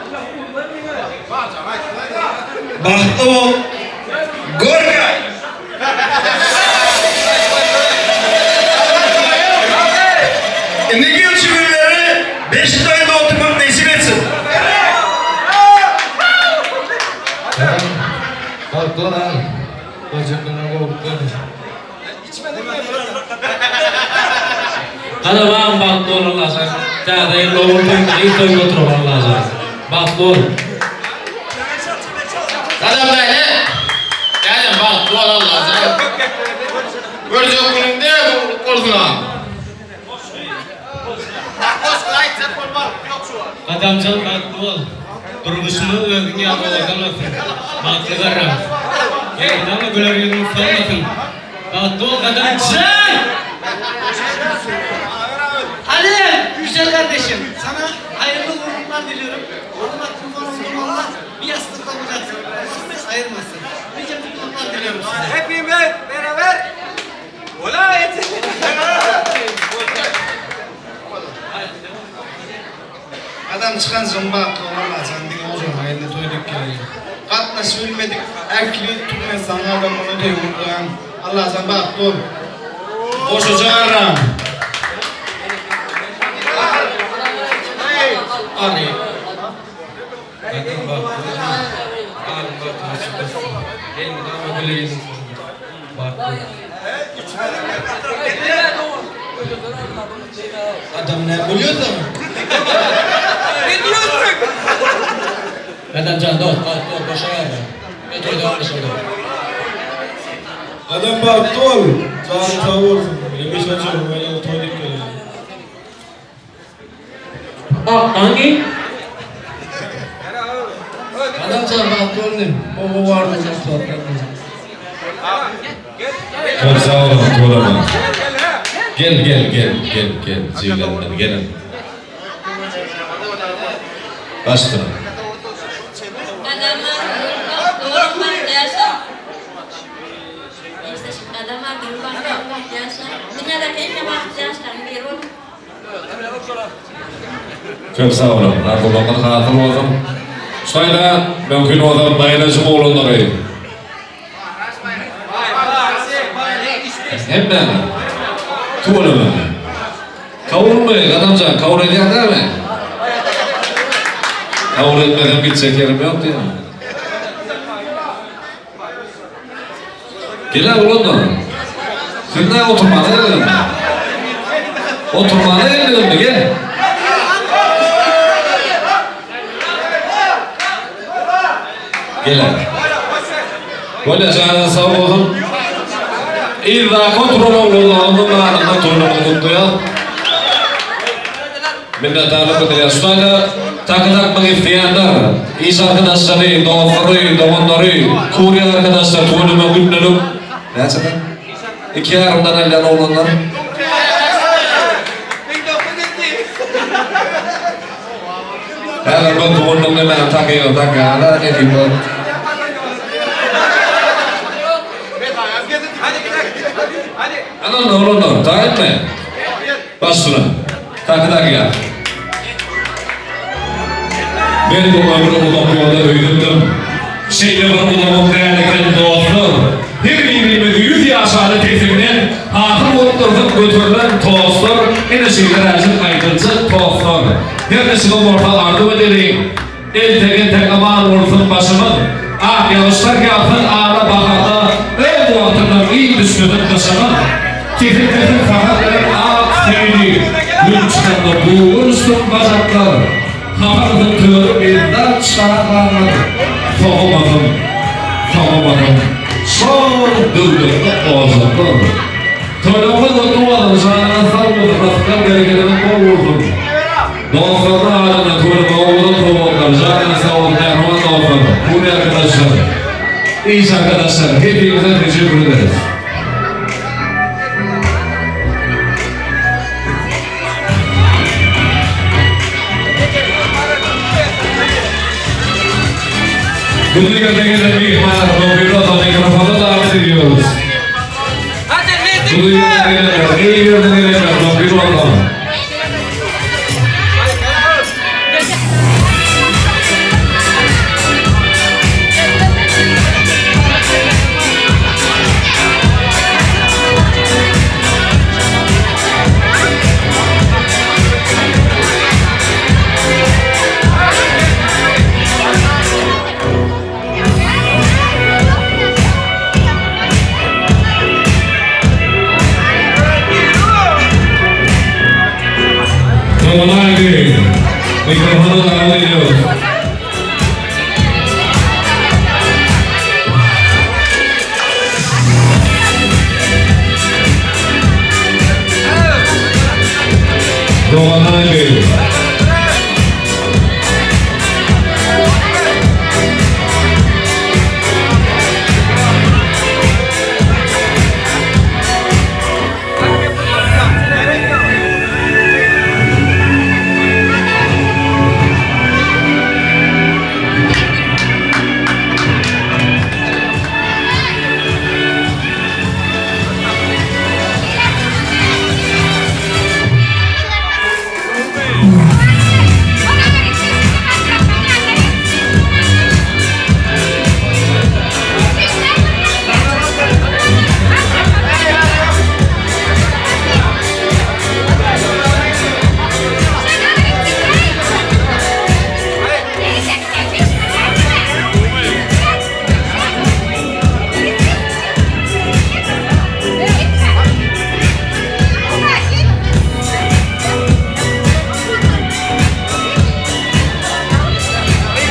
Bagtly bol, görme! Indiki ýyl şu günleri beşik toýunda oturmak nesip etsin. Bagtly bol agam. Görjeklerine gowluk bersin. Gadam bagtly bol Allajan. Täze ýyl ogul toýunda gyz toýunda oturalım Allajan. Bagtly bol. Gadam däde. Dädem bagtly bol Allajan. Görjek günüňde gowluk bolsun agam. Gadamjan bagtly bol. Durmuşyňyz özüň ýaly owadan bolsun. Bagtly garra. Elmydama güler ýüzüňiz solmasyn. Bagtly bol Gadamjan! Halil, güzel kardeşim, sana hayırlı uğurlar diliyorum. Oğluma kurban olduğum Allah bir yastıkta olacaksın. Allah ayırmasın. Nice mutluluklar diliyorum size. Hepimiz beraber Olayet. Adam çykansoň bagtly bol Allajan diňe ojagyňa indi toý dek geleýin. Gatnaşyp bilmedik ähli Türkmenistanyň adamlaryna toý gutlaýan. Allajan bagtly bol. Goşaja garram. Ary. Gadam bagtly bol. Alyň bagtyny açyk bolsun. Elmydama güler ýüzüň bolsun. Bagtly bol. Adam ne gülüyorsun? Ne diyorsun? Gadamjan dost bagtly bol goşa garra. Ve toý dowam etsin. Adam bagtly bol. Janyň sag bolsun. Hemişe jygyma ýene toý dek geleýin. Hangi? Adamjan bagtly bol inim. Gowy arzuwlar toprak. Köp sag boluň tuweleme. Gel gel gel gel gel jiglerimden gelin. Başla. Gadam dur bagtly ýaşa. Işleşip gadam dur bagtly ýaşa. Dünýäde hemme bagtly ýaşlaryň biri bol. Köp sag boluň. Arzuwlaryňyz hasyl bolsun. Şu taýda mümkin bolsa baýlaşyň oglanlary. Hemmäňiz. Tüweleme. Kabulmy, Gadamjan, kabul edýäň dälmi? Kabul etmesem gitjek ýerim ýok diýýän. Gel-ä oglanlar. Siz näme oturmana geldiňizmi? Oturmana geldiňizmi? Gel. Gel-ä. Bolýa, janyňyz sag bolsun. Yzdaky oturan oglanlaryň-da adyndan toýlaryňyzy gutlaýas. Minnetdarlyk bildirýäris. Şu taýda takı takmak isleýänler, iş arkadaşlary, dostlary, doganlary, kurýer arkadaşlar tüweleme gündelik näçeden? Iki ýarymdan alýan oglanlar. Häzir bir tugunlyk nemäni takyny takýarlar, nesip bol. Ana onda oglanlar, taýynmy? Başla. Taky takýar. Men bu ömri uzak ýolda öýdüpdim. Şeýle bir uzagam däl eken dostlar. Her birimiz ýüz ýaşaly pesinden hasyl bolup dursak göterilen tostlar ine şeýle räjik aýdyljak tostlar. Her niçigem bolsa arzuw edeliň. Entek-entek aman bolsun başymyz. Ak ýagyşlar ýagsyn ara baharda, Öz wagtynda gyz düşmesin gyşymyz. Kesilmesin sahar bilen ak süýdi, Gün çykanda buga düşsün bajaklar. Hapalasyn töri yzdan çagalar, Sowamasyn, sowamasyn şol döwletli ojaklar. Toýlarymyz gutly bolsun, janyňyz sag bolsun, rysgal berekediňiz bol bolsun. Dostlaryň adyndan tüweleme owadan sowgatlar, janyňyz sag bolsun mähriban dostlar, hüwri arkadaşlar, iş arkadaşlar hepinize teşekkür ederiz. Bu ýerde gelen myhmanlar Nobilo mikrofona davet ediyoruz. Bu ýerde gelenler, iyi ýerde gelenler Nobilo. Doganay Mikrofona davet ediyoruz. Doganay Bey.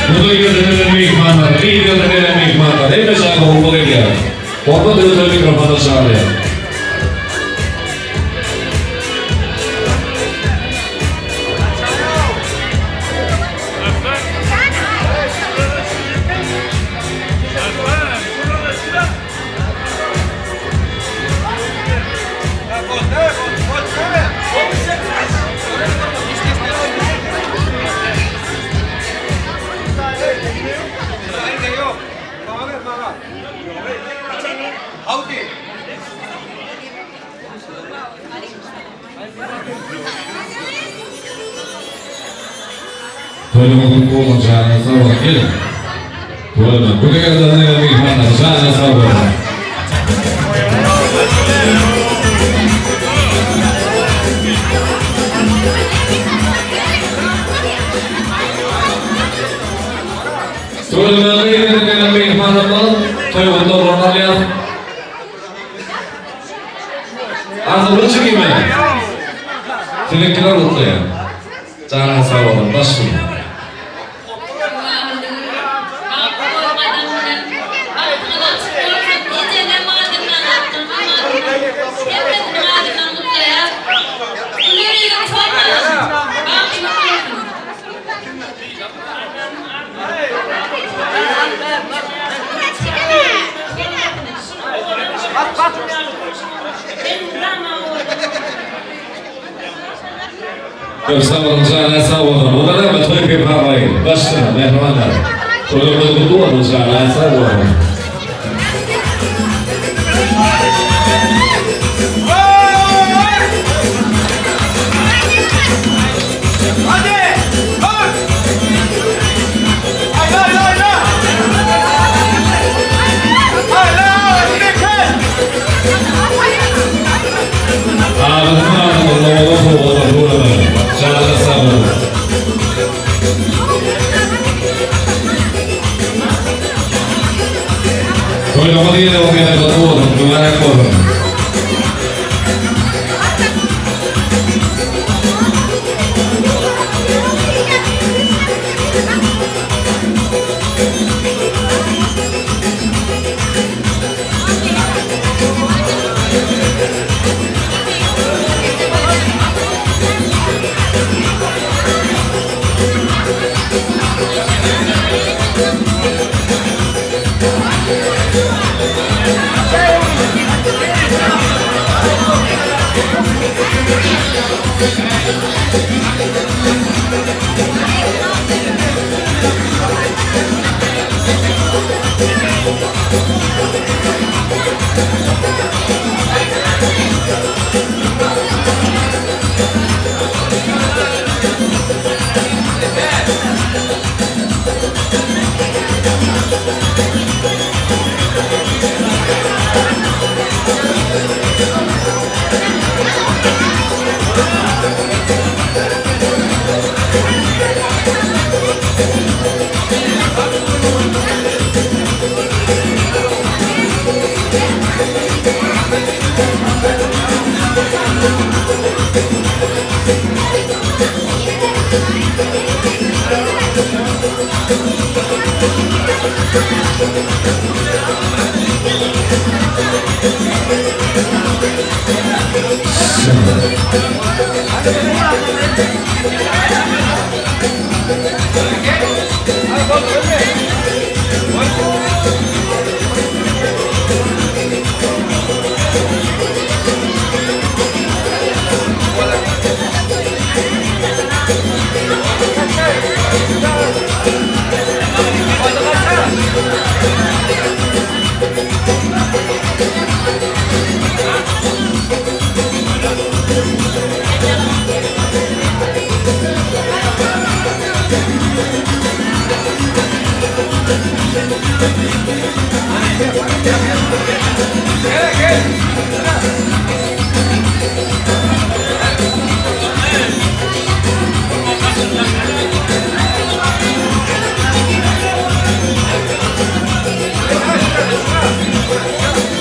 Bu da gelen myhmanlar, iyi gelen myhmanlar. Hemme şaga hormat edýär. Hormat edip mikrofona çagyrýar. Toýuňyz gutly bolsun, janyňyz sag bolsun, geliň. Tüweleme. Bu gezek de myhmanlar, janyňyz sag bolsun. Tüweleme, gyz gelen myhmanlarymyz toý gutlaglaryny alýar. Arzuwly jigime. Siziňkiler gutlaýar. Janyňyz sag bolsun, baş üstüne. Köp sag boluň janyňyz sag bolsun. Mundan näme toý pepabaý başsyna mähribanlar. Toýlarymyz gutly bolsun janyňyz sag bolsun. Toýlamyz ýene bir gezek gutly bolsun, mübärek bolsun.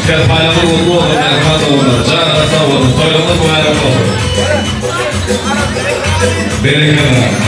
Serpaýlaryň gutly bolsun mähriban doganlar. Janyňyz sag bolsun, toýlaryňyz mübärek bolsun. Berekella.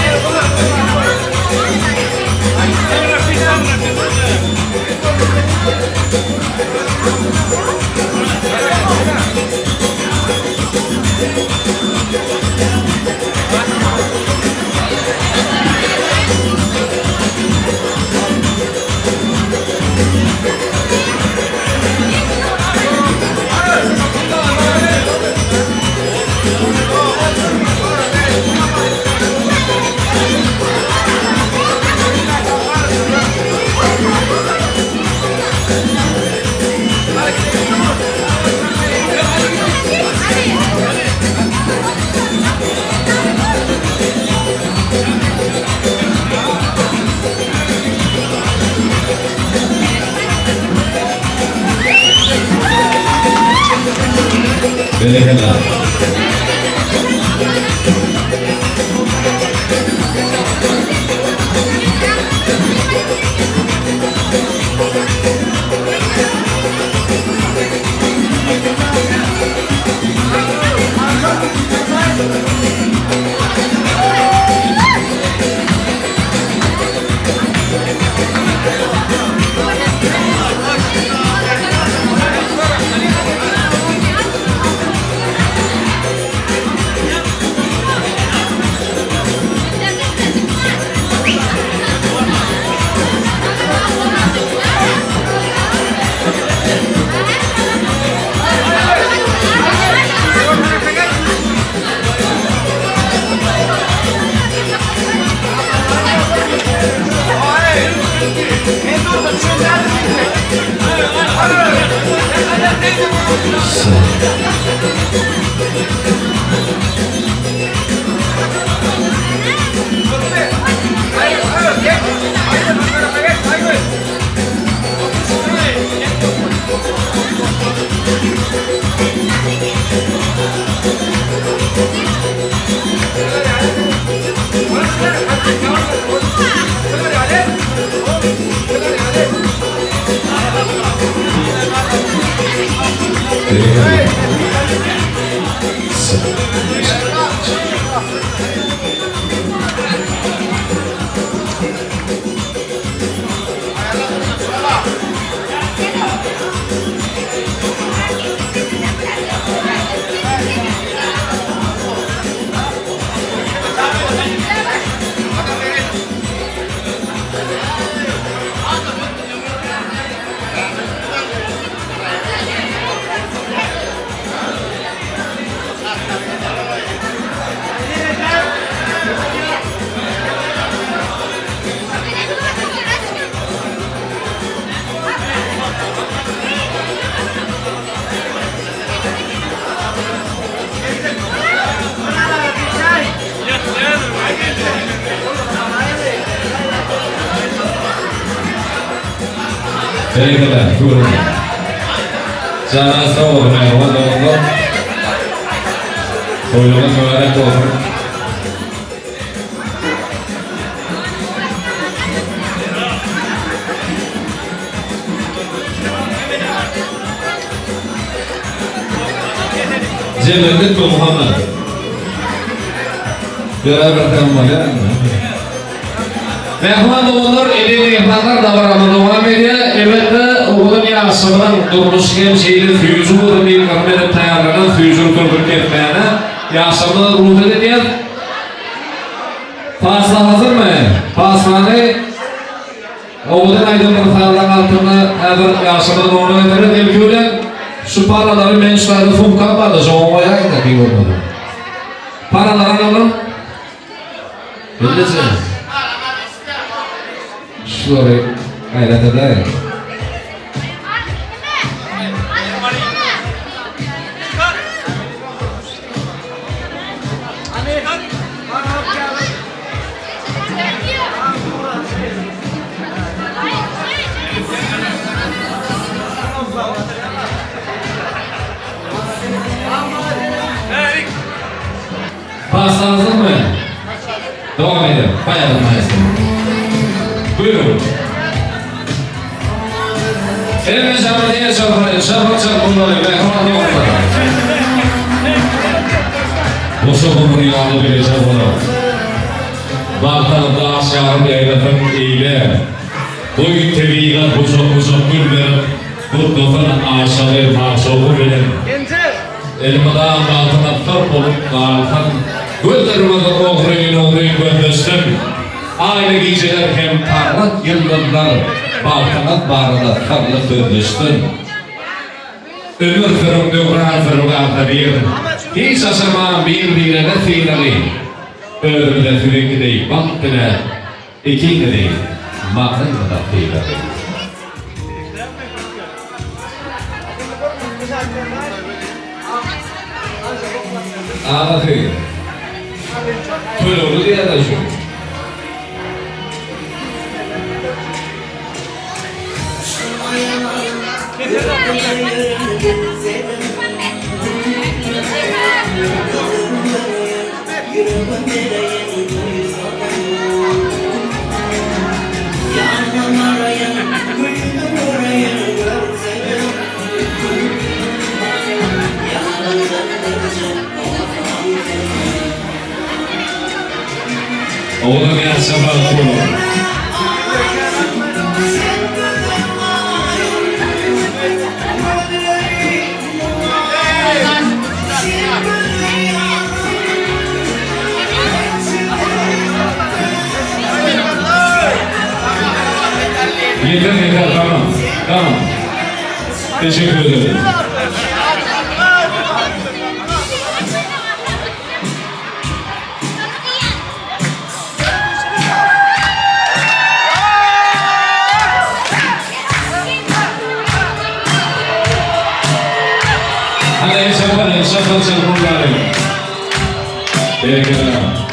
Berekella. Berekella, buyurun. Janyňyz sag bolsun, mähriban doganlar. Toýlaryňyz mübärek bolsun. Jemlendik mi Muhammed? Beraber tamam bolýar. Mähriban doganlar, eziz myhmanlar dabaramyz dowam edýär. Elbetde, owadan ýaşlaryň durmuşy hem şeýle süýji bolsun diýip yrym edip taýýarlanan süýjülik turduryp kesmäne ýaşlarymyza rugsat edýäs. Pasla hazyrmy? Paslany owadan aýdymdyr sazlaryň altynda häzir ýaşlarymyzyň öňüne getireris. Ilki bilen şu paralary men şu taýda sumkam bardy, şoňa goýaýyn-da, bir bolmasa. Paralary alalım. Bildici. Şulary gaýrat edäýiň. Pasta hazyrmy? Dowam edelim. Baýadan maestro. Buýruň. Hemme şabat el çarpar, şabat çarpylmaly, mähriban doganlar. Goşa gumur ýaly bileje bolar. Bagtana daş ýaryp ýaýrasyn eýle. Goý tebigat gujak-gujak gül berip, gutlasyn Aýşaly magşugy bilen. Elmydam bagtyna syr bolup galsyn. Gözlerimiz ogryn-ogryn gözleşsin. Aýly gijeler hem parlak ýyldyzlar bagtyňyz barada syrly sözleşsin. Ömür sürüň, döwran sürüň agzybir. Hiç aşyrman bir-birege sylagy. Özümize siziňki deý bagt diläp, ikiňizi maňlaýymyza sylaly. Agasy, tölegli diýýärler şu. Owadan ýaşa bagtly boluň. Yeter yeter tamam. Tamam. Teşekkür ederim. Hadi el çarpar, el çarpar çarpar. Berekella.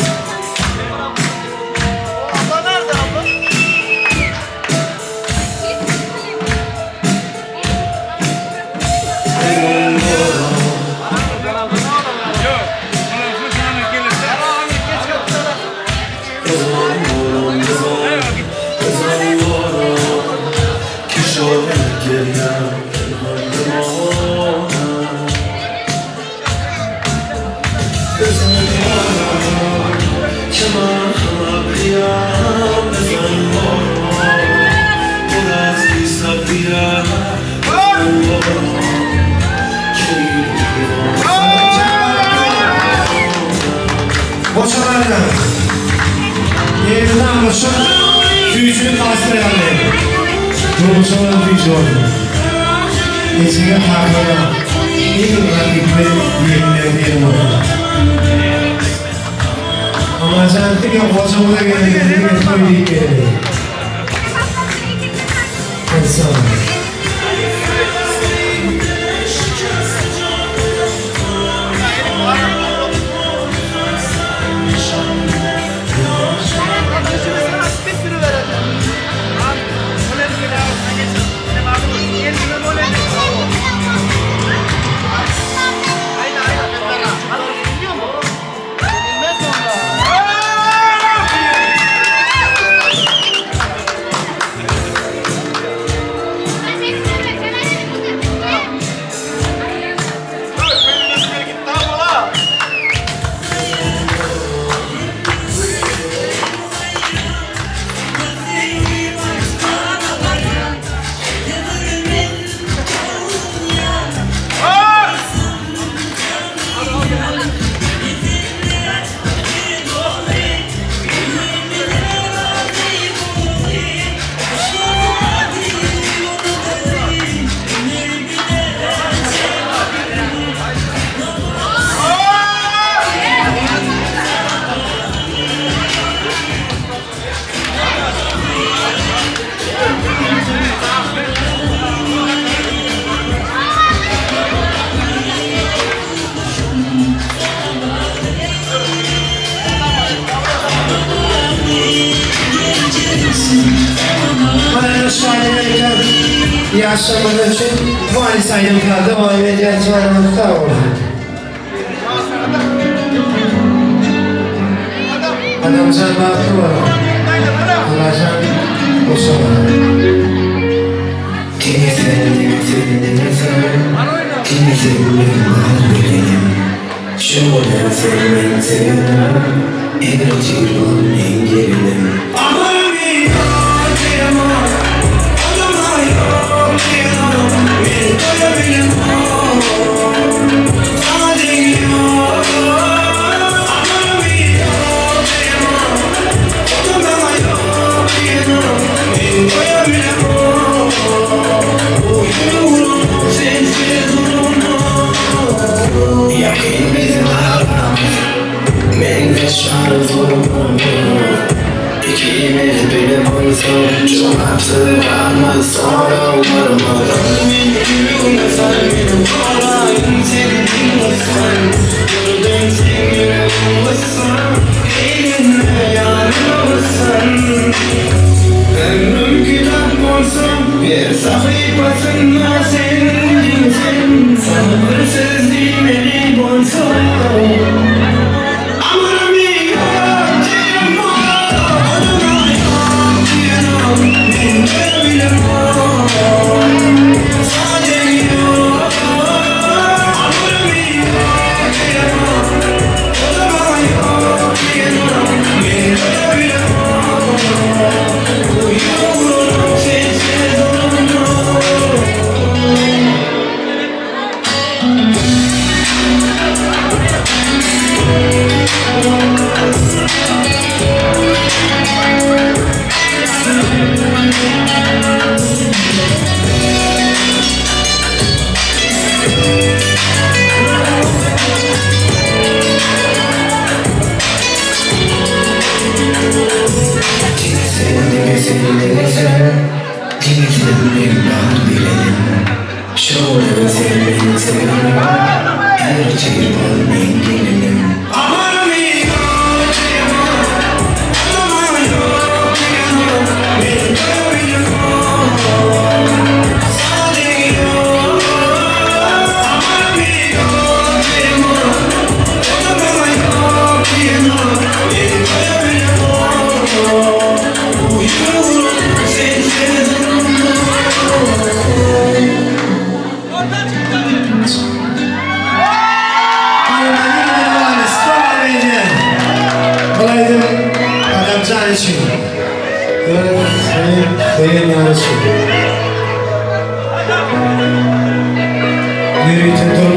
Goşalarda Ýerinden goşup süýjüni taşlaýarlar. Durmuşyňyz süýji bolsun. Ejeňe kakaňa iň gadymy ýeňňe biri bolsun. Amanjan diňe gojamyza geldi, diňe toý diýip geldi. Hadi sag bol. Ýaşamagy üçin Walis aýdym-sazda dowam edýär janyňyz sag bolsun. Adamjan bagtly bol. Allajan goşalar. Diňe sen, diňe sen, diňe sen, Diňe sen meň bar bilenim. Şöyle sen men sevenim, Ertir bol meň gelinim.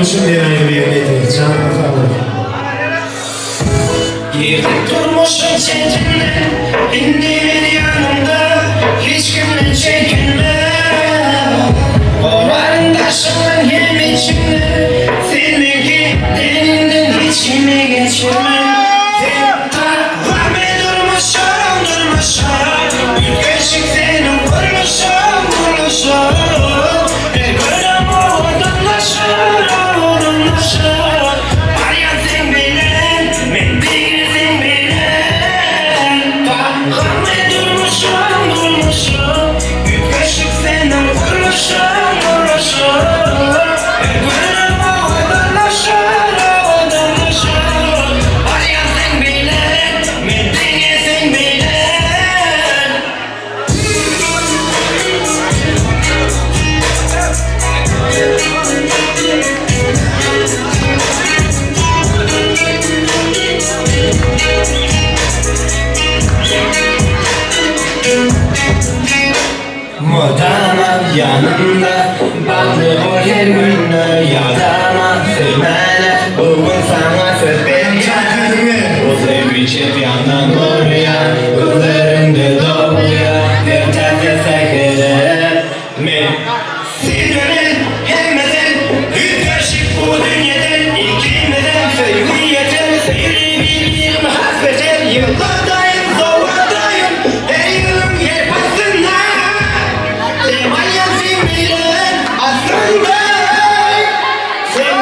Durmuşym diýen aýdymy ýerine ýetirýär. Janyňyz sag bolsun. Girdik durmuşyň çetinden, indi men ýanyňda, hiç kimden çekinme. Goraryn daşyňdan hem içiňden, sen meňki, deniňden hiç kime geçirmen. Sen tagamy durmuşym, durmuşym, üýtgeşik seniň gurluşyň, gurluşyň. Her günem owadanlaşar, owadanlaşar. Barýan seň bilen, men diňe seň bilen. Tagamy durmuşym, durmuşym, üýtgeşik seniň gurluşyň, gurluşyň. Her günem owadanlaşar, owadanlaşar. Barýan seň bilen, men diňe seň bilen. Mydama ýanymda Bagtly bol her günde Ýadama söýmäne Bu gün saňa söz berýän Bu söýgi çep ýandan urýar Gözleriňde dogýar Her täze sähere Men Senden hemmeden Üýtgeşik bu dünýeden Ikimizem söýgi ýeter Söýeli bir-birimi has beter Ýyllardaýyn sowadaýyn Her ýylyň her paslynda Dem alýan sen bilen aslynda Sen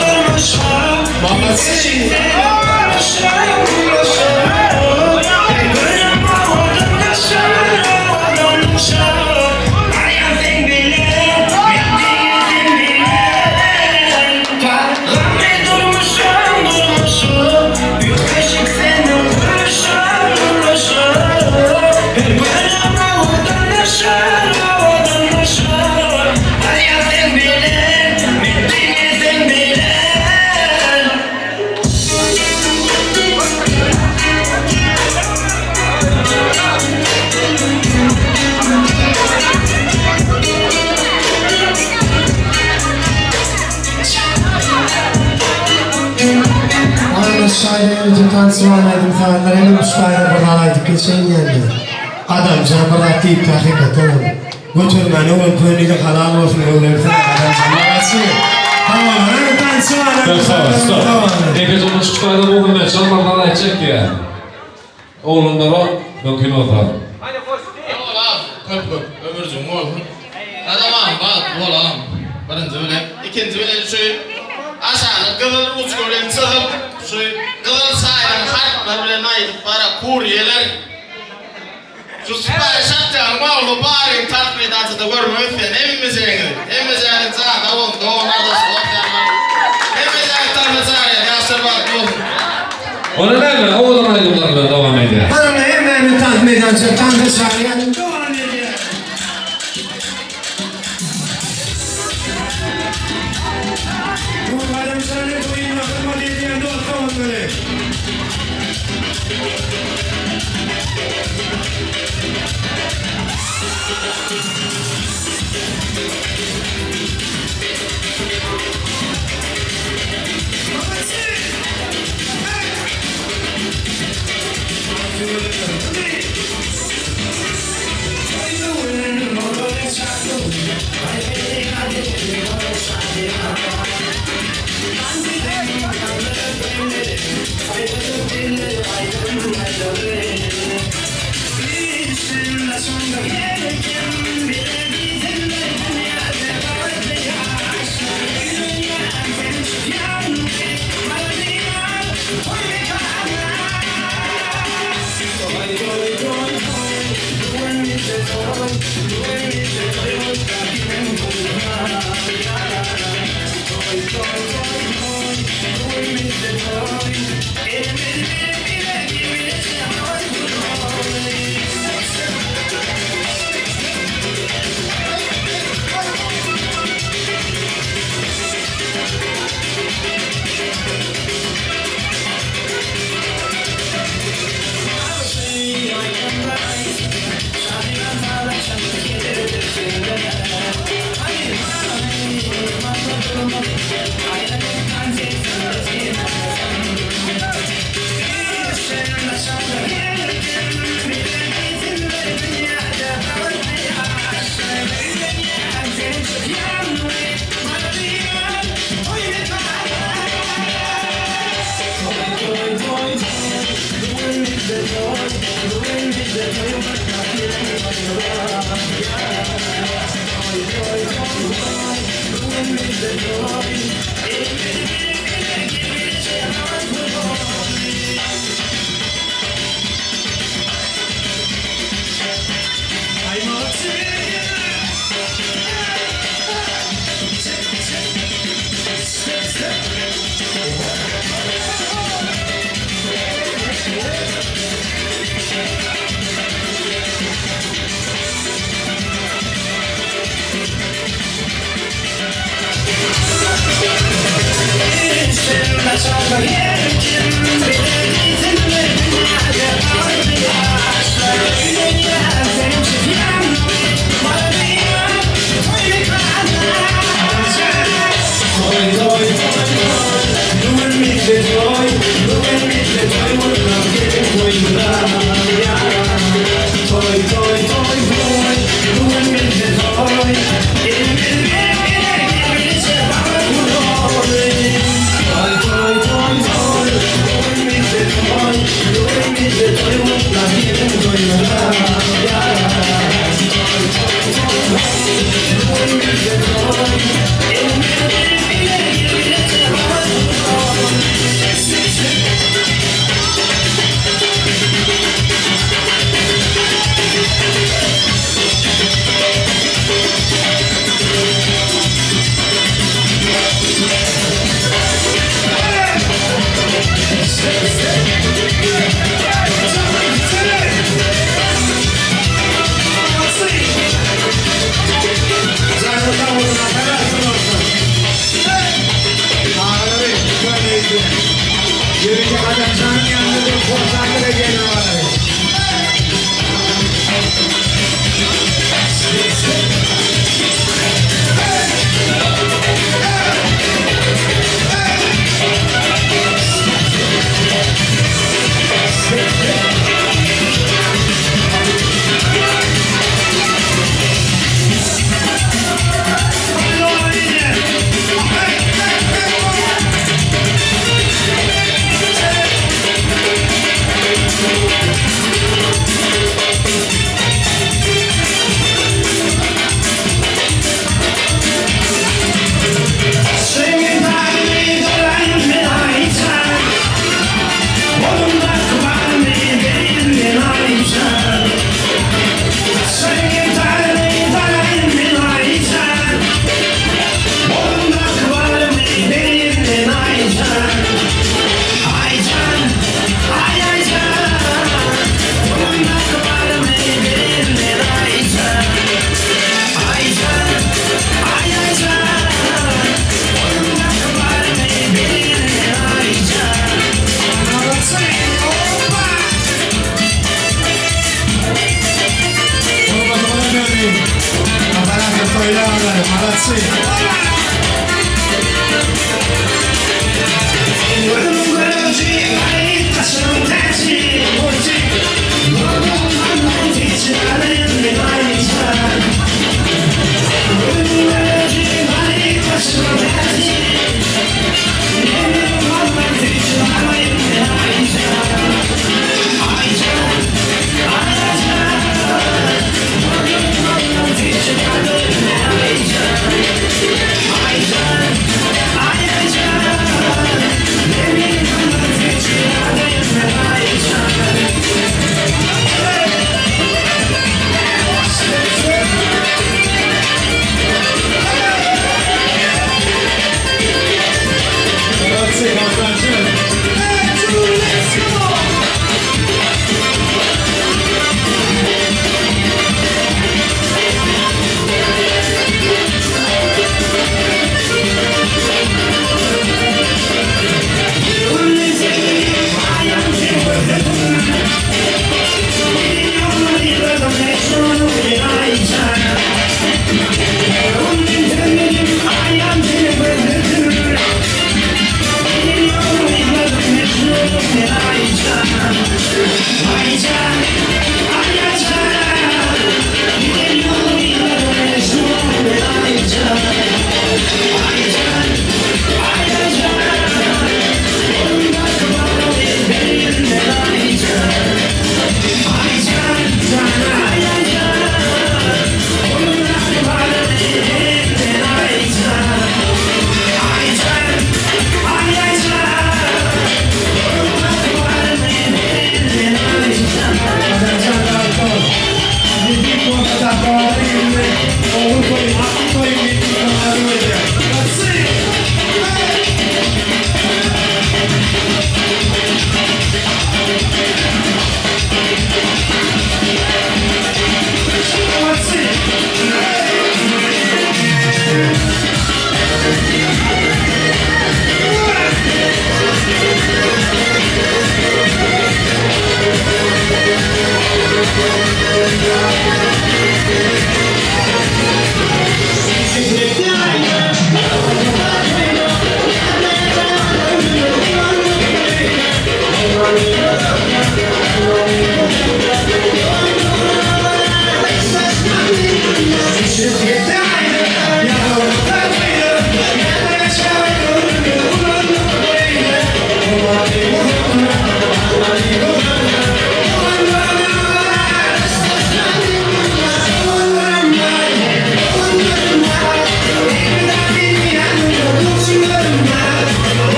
durmuşym durmuşym Üýtgeşik seniň gurluşyň gurluşyň Her günüm owadanlaşar owadanlaşar Barýan seň bilen men diňe seň bilen Tagamy durmuşym durmuşym Üýtgeşik seniň gurluşyň gurluşyň Her günüm owadanlaşar owadanlaşar Barýan seň bilen men diňe seň bilen. Anna şaýda ýörite tansywan aýdym sazlar hemem şu taýda bir zat aýdyp geçeýin ýaly. Gadamjan bir zat diýipdi hakykatdanam. Götermäni öwren köňlüňe halal bolsun öwrensin Gadamjan malaçy. Hawa hany tansywan aýdym sazlaryň dowamy. Ekeje muny şu taýda Muhammetjan bir zat aýtjak diýýär. Oglanlara mümkin bolsa. Olam köp köp ömürjigiň bolsun. Gadamam bagtly bolam. Birinji bilen. Ikinji bilen şu aşagyny gyzyl ruçka bilen çyzyp şu gyzyl çaýylan harplar bilen aýdyp bara kurýeler şu sypaýy şatýanyň wagty baryň tans meýdançada görmek isleýän hemmejeňizi hemmejeňiz jana bolsun dogan gardaş dost ýarlar hemmejeňizi tansa çagyrýan ýaşlar bagtly bolsun. Onda näme, owadan aýdymlar bilen dowam edýär. Hany hemmämiz tans meýdança tansa çagyrýan dowam edýär. Bu Gadamjanyň toýuna hyzmat edýän dost doganlary.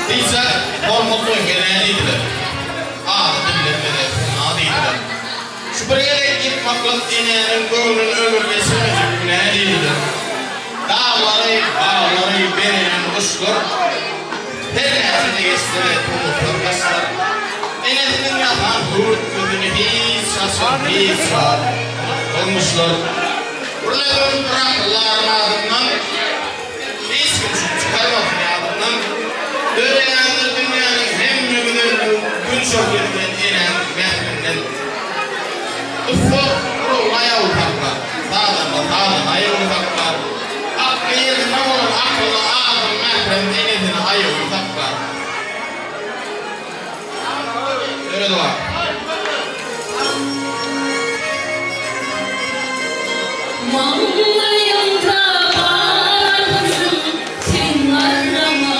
Diýse, hormat goýuň enä diýdiler. Ady dillenmedi, Sona diýdiler. Şu bir gezek ýykmaklyk enäniň göwnüni ömür geçirmejek günä diýdiler. Daglary, baglary berenen guşlar her näçe-de geçse-de tomuslar, gyşlar enesiniň ýasan höwürtgesini hiç haçan, hiç wagt unutmazmyşlar. Birneme bir akyldaryň adyndan Hiç kim şuny çykarmasyn ýadyndan, Döreýändir dünýäniň hemme gözelligi Gün şöhlesinden, enäniň mährinden. Ussat uragyny aýawly saklar, Sazanda sazyny aýawly saklar. Akly ýerinde bolan akylly adam mährem enesini aýawly saklar. Döredi bar. Maňlaýyňda barmysyň sen garrama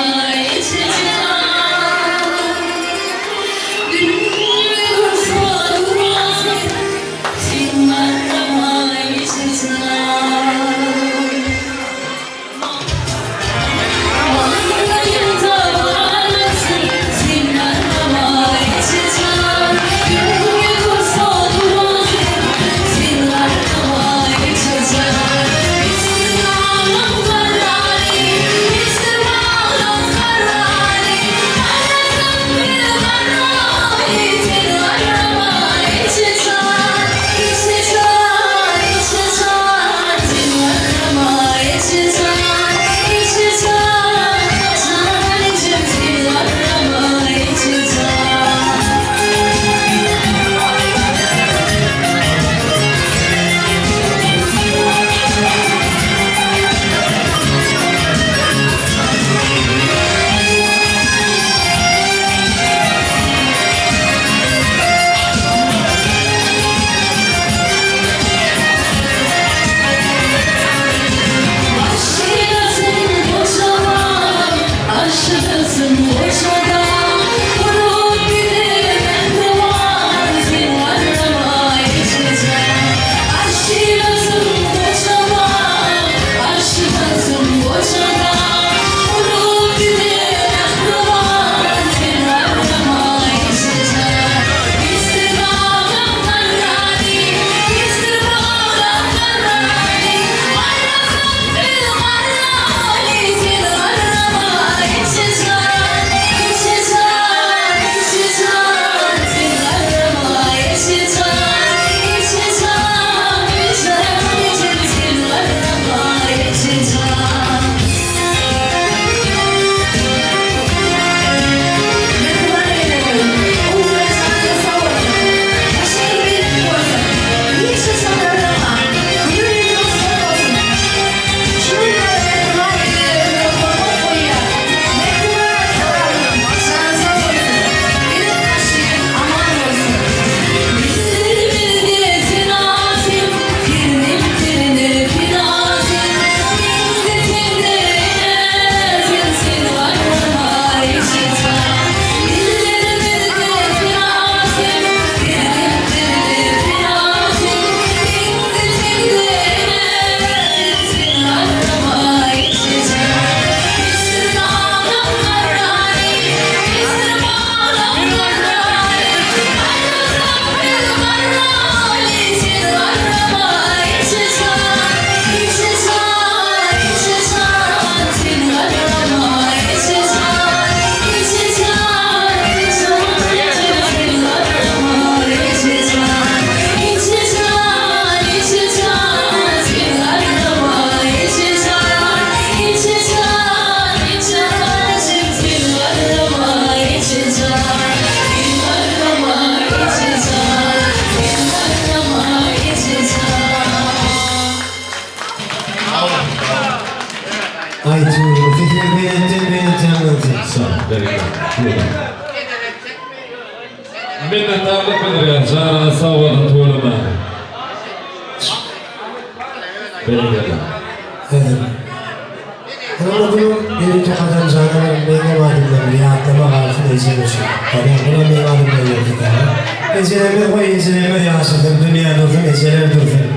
ejejan Günde dursa durasyn sen garrama ejejan. Maňlaýyňda barmysyň sen garrama ejejan. Berekella. Minnetdarlyk bildirýän janyňyz sag bolsun tüweleme. Berekella. Häzir. Ynha bu ýörite gadam jana bir meňem adymdan bir ýatlama galsyn ejem üçin. Bolýar bulam meň adymdan ýörite däl. Ejelerimiz goý ejelerimiz ýaşasyn dünýä dursun ejeler dursun.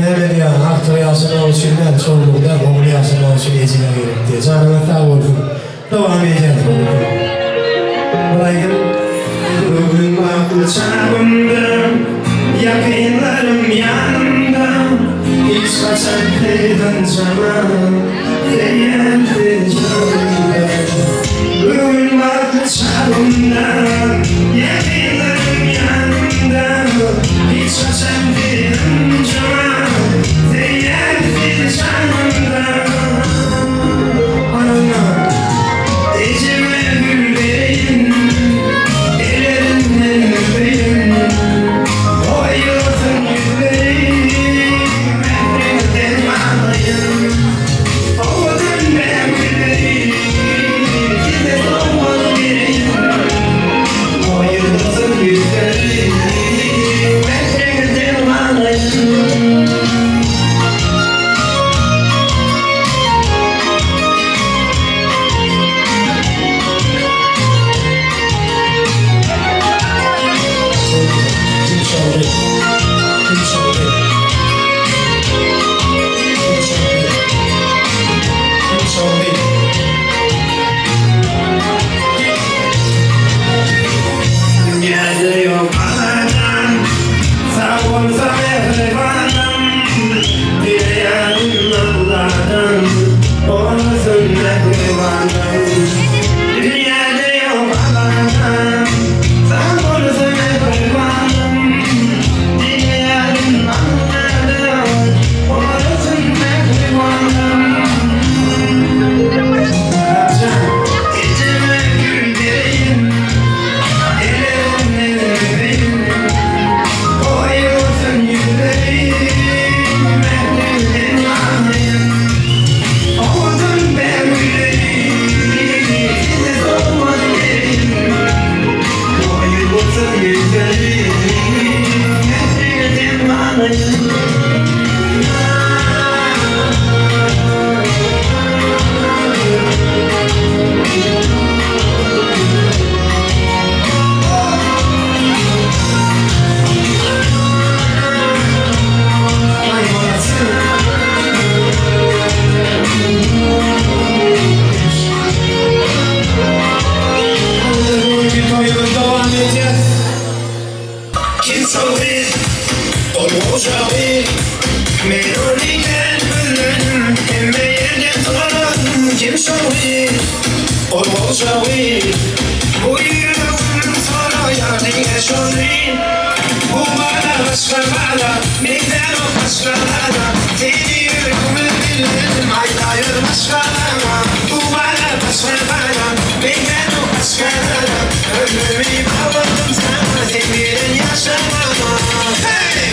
Näme diýýär agtygy ýaşamagy üçin däl çowlugy däl ogly ýaşamagy üçin ejeler gerek diýýär. Janyňyz sag bolsun. Dowam edýäris bu gün. Bir aýdym. Bu gün bagtly çagymda, Ýakynlarym ýanymda, Hiç haçan gynjamam, Söýýän sizi janymda. Bu gün bagtly çagymda, Ýakynlarym ýanymda, Hiç haçan gynjamam, Söýýän sizi janymda. Ejeme gül bereýin, ellerinden öpeýin. Goýulsyn ýüzleri, mähriňizden ganaýyn. Owadan bägülleri, size sowgat bereýin. Goýulsyn ýüzleri, mähriňizden ganaýyn. Kim çaldy? Kim çaldy? Kim çaldy? Kim çaldy? Dünýäde ýok aladam, Sag bolsa mähribanym, Dileýärin Alladan, Bolsun mähribanym. Dünýäde ýok aladam, Sag bolsa mähribanym, Dileýärin Alladan, Bolsun mähribanym. Ejeme gül bereýin, Ellerinden öpeýin. Goýulsyn ýüzleri, mährinden ganaýyn. Owadan bägülleri, size sowgat bereýin. Goýulsyn ýüzleri, mährinden ganaýyn. Dowam edýär. Kim şol gyz? Ol goja gyz. Men ony kän gözledim, hemme ýerden soradym. Kim şol gyz? Ol goja gyz. Bu ýüregim soraýar diňe şony. Bu bala başga bala, meňzänok başgalara. Seni ýüregime belledim, aýdaýyr başgalara. Bu bala başga bala, meňzänok başgalara. Ömrümi bagladym saňa, sen bilen ýaşamaga. Hey!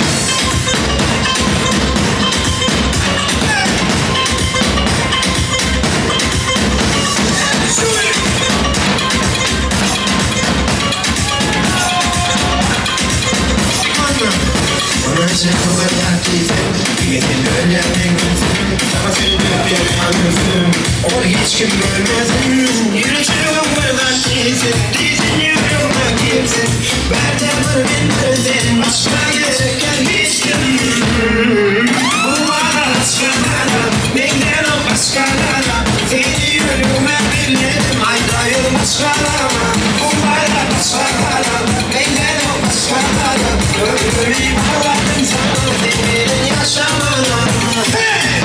Ol hiç kim görmesin Ýürejigiň bir zat diýsin Diýsin ýüregime girsin Bärde bir men bir sen Başga gerekýän hiç kim Bu bala başga bala Meňzänok başgalara Seni ýüregime belledim Aýdaýyr maşgalama Bu bala başga bala Meňzänok başgalara Ömrümi bagladym saňa Sen bilen ýaşamana Hey!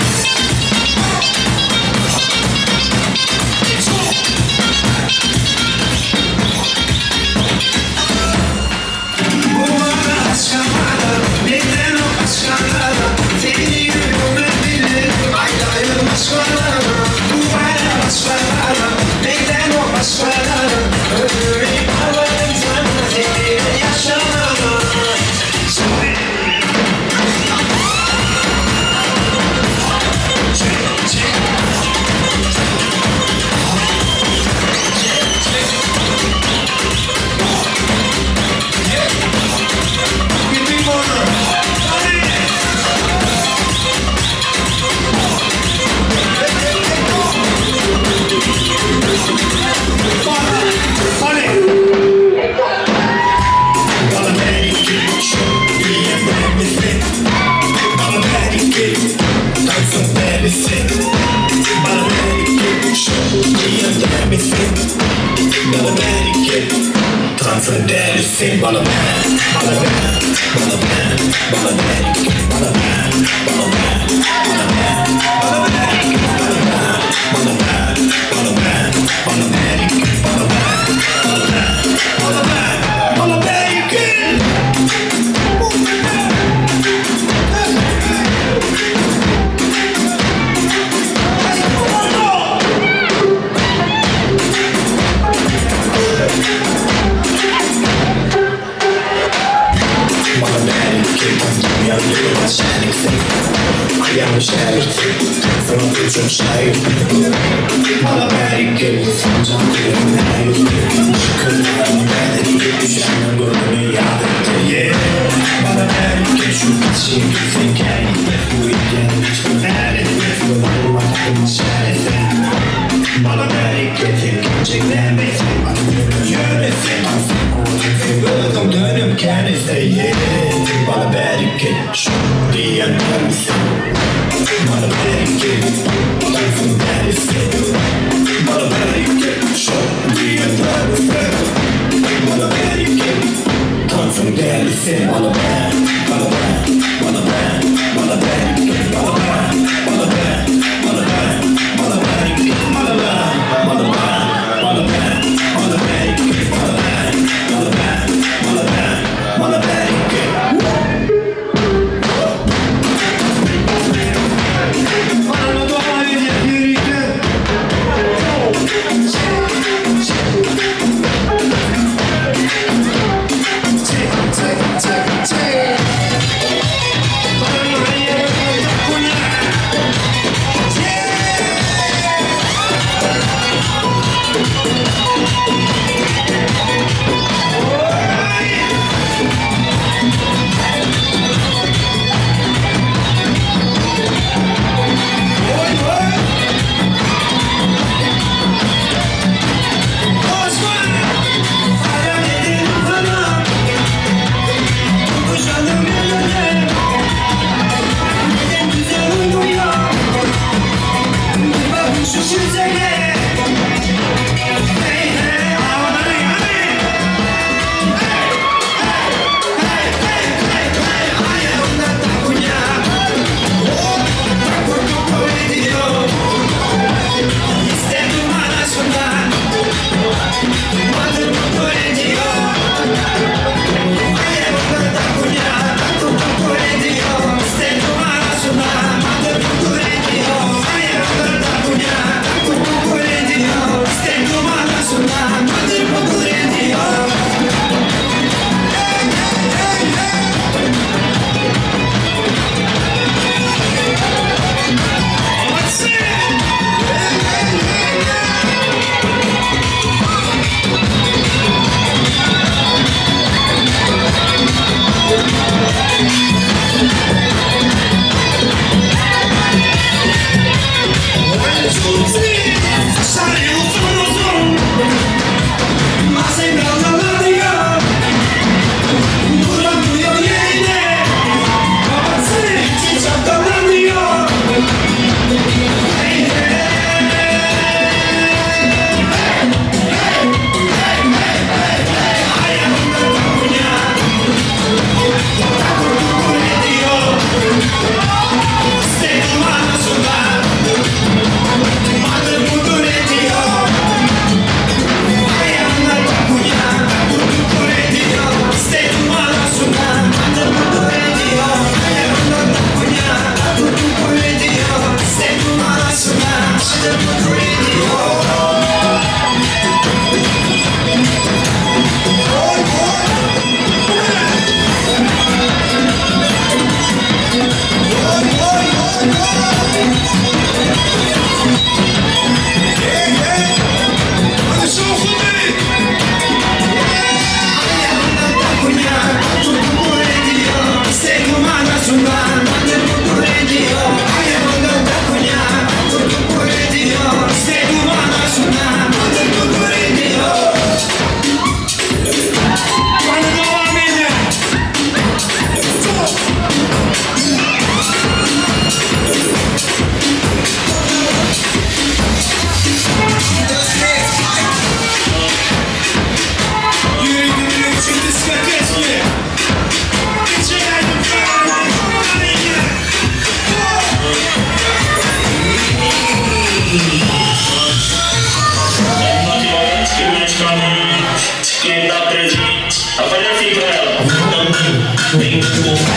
Bu bala başga bala Meňzänok başgalara Seni ýüregime belledim Aýdaýyr maşgalama Bu bala başga bala Meňzänok başgalara Ömrümi bagladym saňa Sen bilen ýaşamana. sen Bana ber, bana ber, bana ber, bana ber, bana ber, bana ber, bana ber, bana ber, bana ber, bana ber, bana ber, bana ber, bana ber, bana ber, bana ber, Bana ber, Aýagyň şärik Sana gülçüm şaýyr Bana ber, Sanjak diýen näýir Şükürler bäri Düşenden gördümi ýat etdi Yeah Bana ber, şu kiçi sen käri Bu ýerden hiç är etmez Bana bereket gerçekten Özüm dönüm kendisi yedim Bana bereket şu diyen misin? Bana bereket Dansın derisi Bana bereket şu diyen misin? Bana bereket Dansın derisi Bana ber, bana ber, bana ber, bana bereket Bana ber, bana ber, bana ber, bana bereket Bana ber, bana ber, bana ber, bana bereket Bana ber, bana ber, bana ber, bana bereket Bana dua edip yürüdüm. Çek, çek, çek, çek. Bana Myratjan bereket.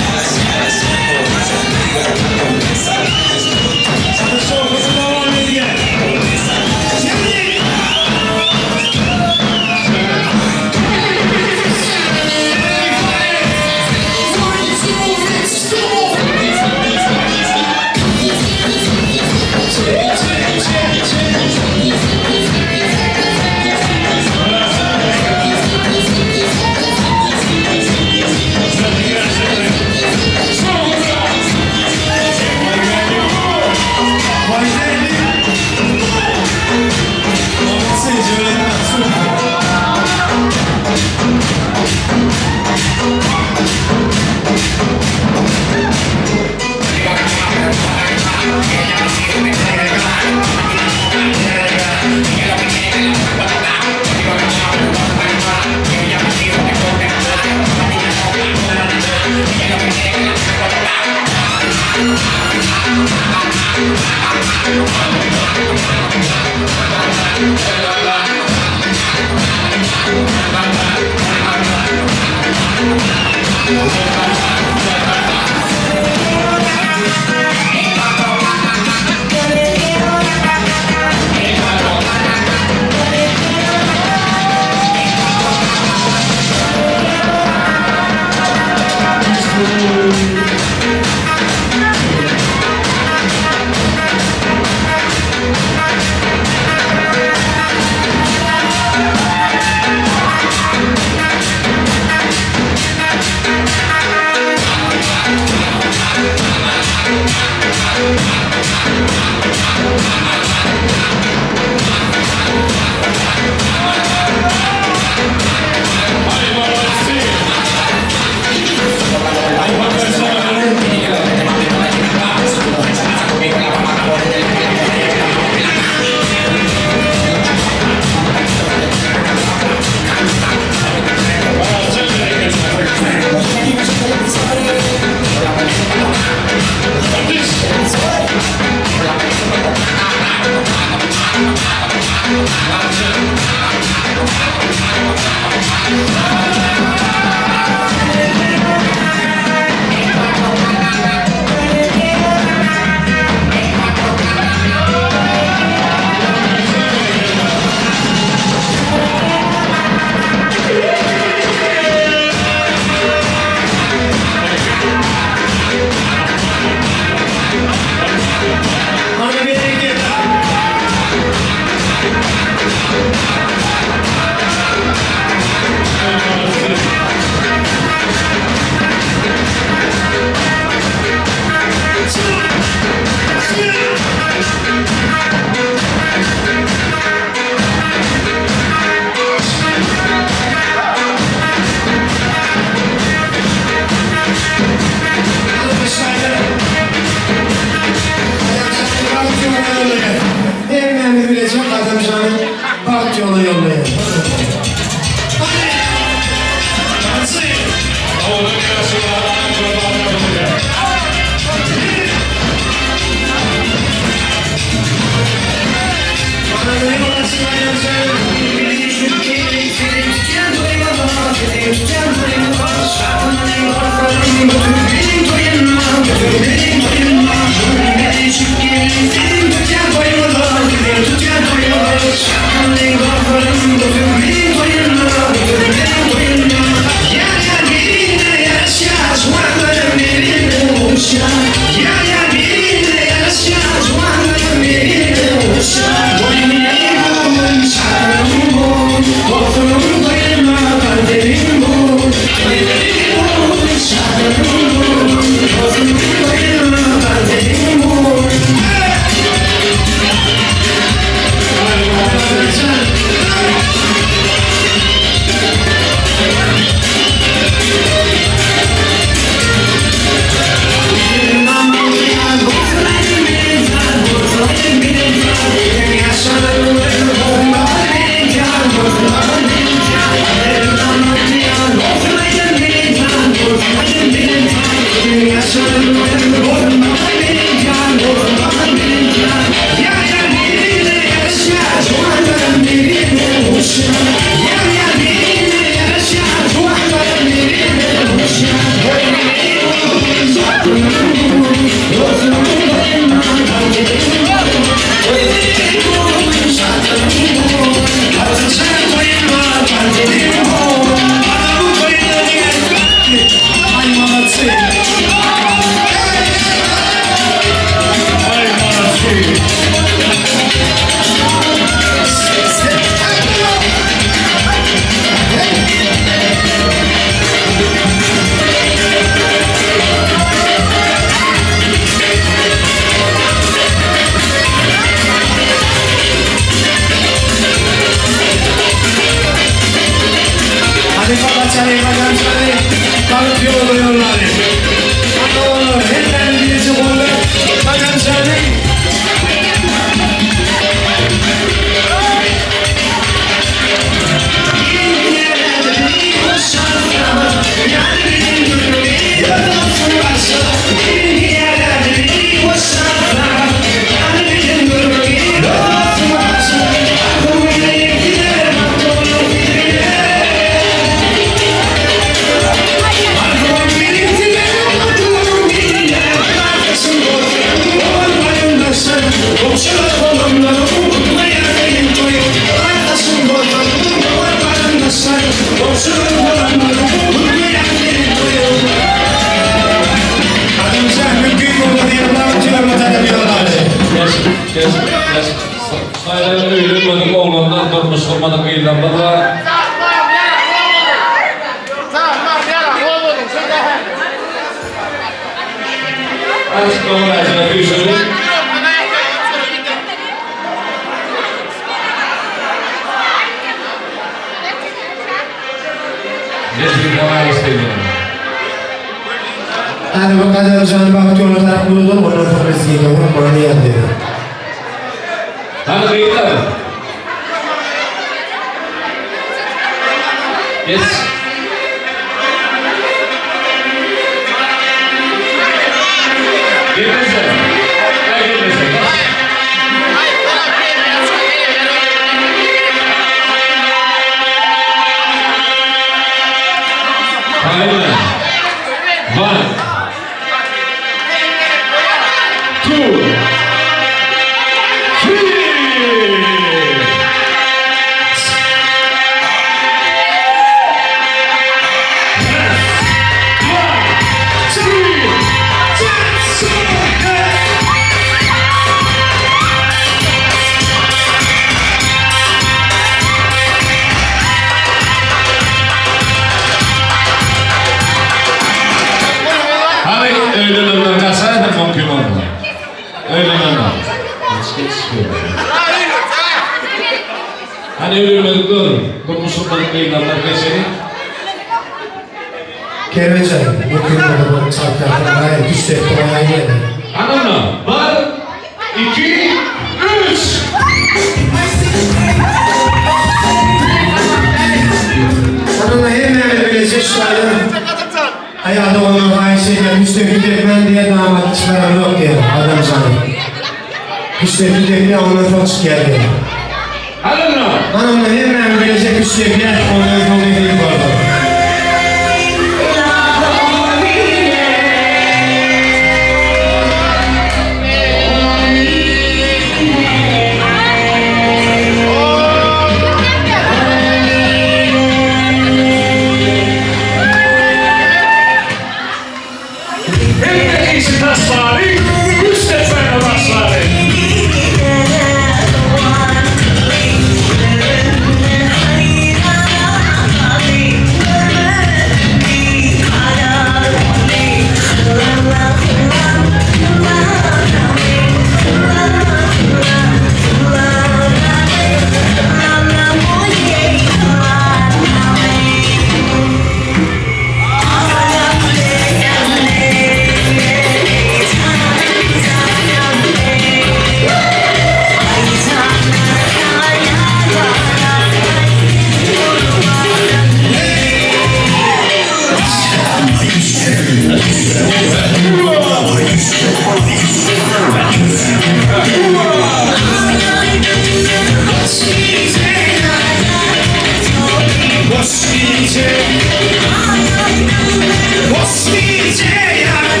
Hoş gije ýar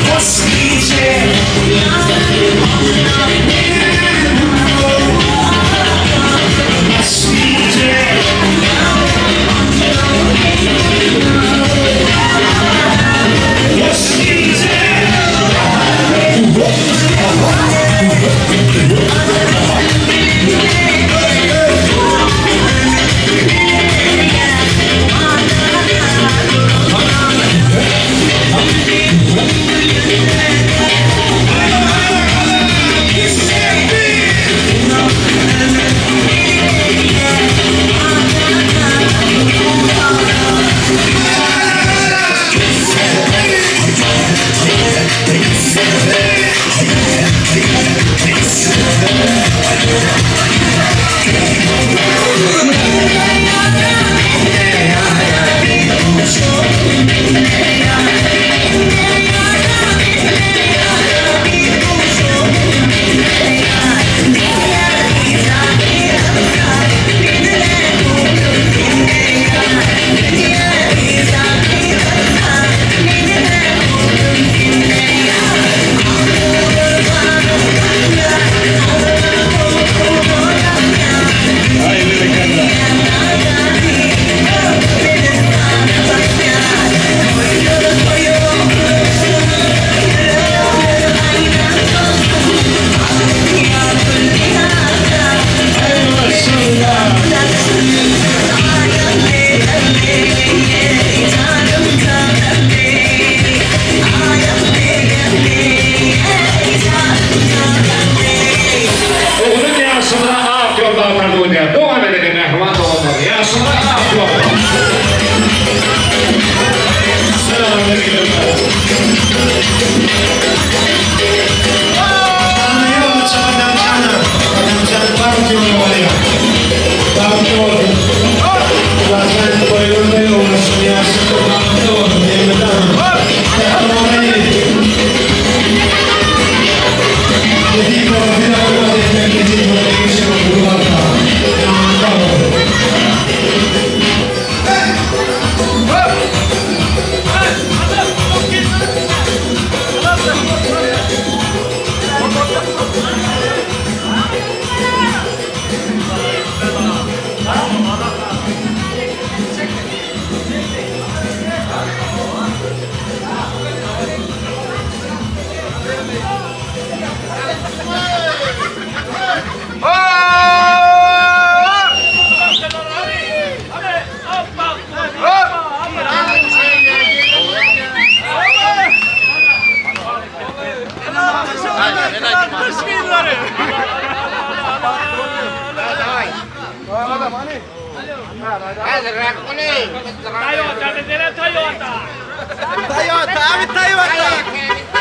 Hoş gije Hoş gije Hoş gije. Ogluň ýaşyna ak ýolda atardy öýdýär. Dowam edeliň mähriban doganlar. Ýaşyna ak ýolda. Toyota, abi Toyota.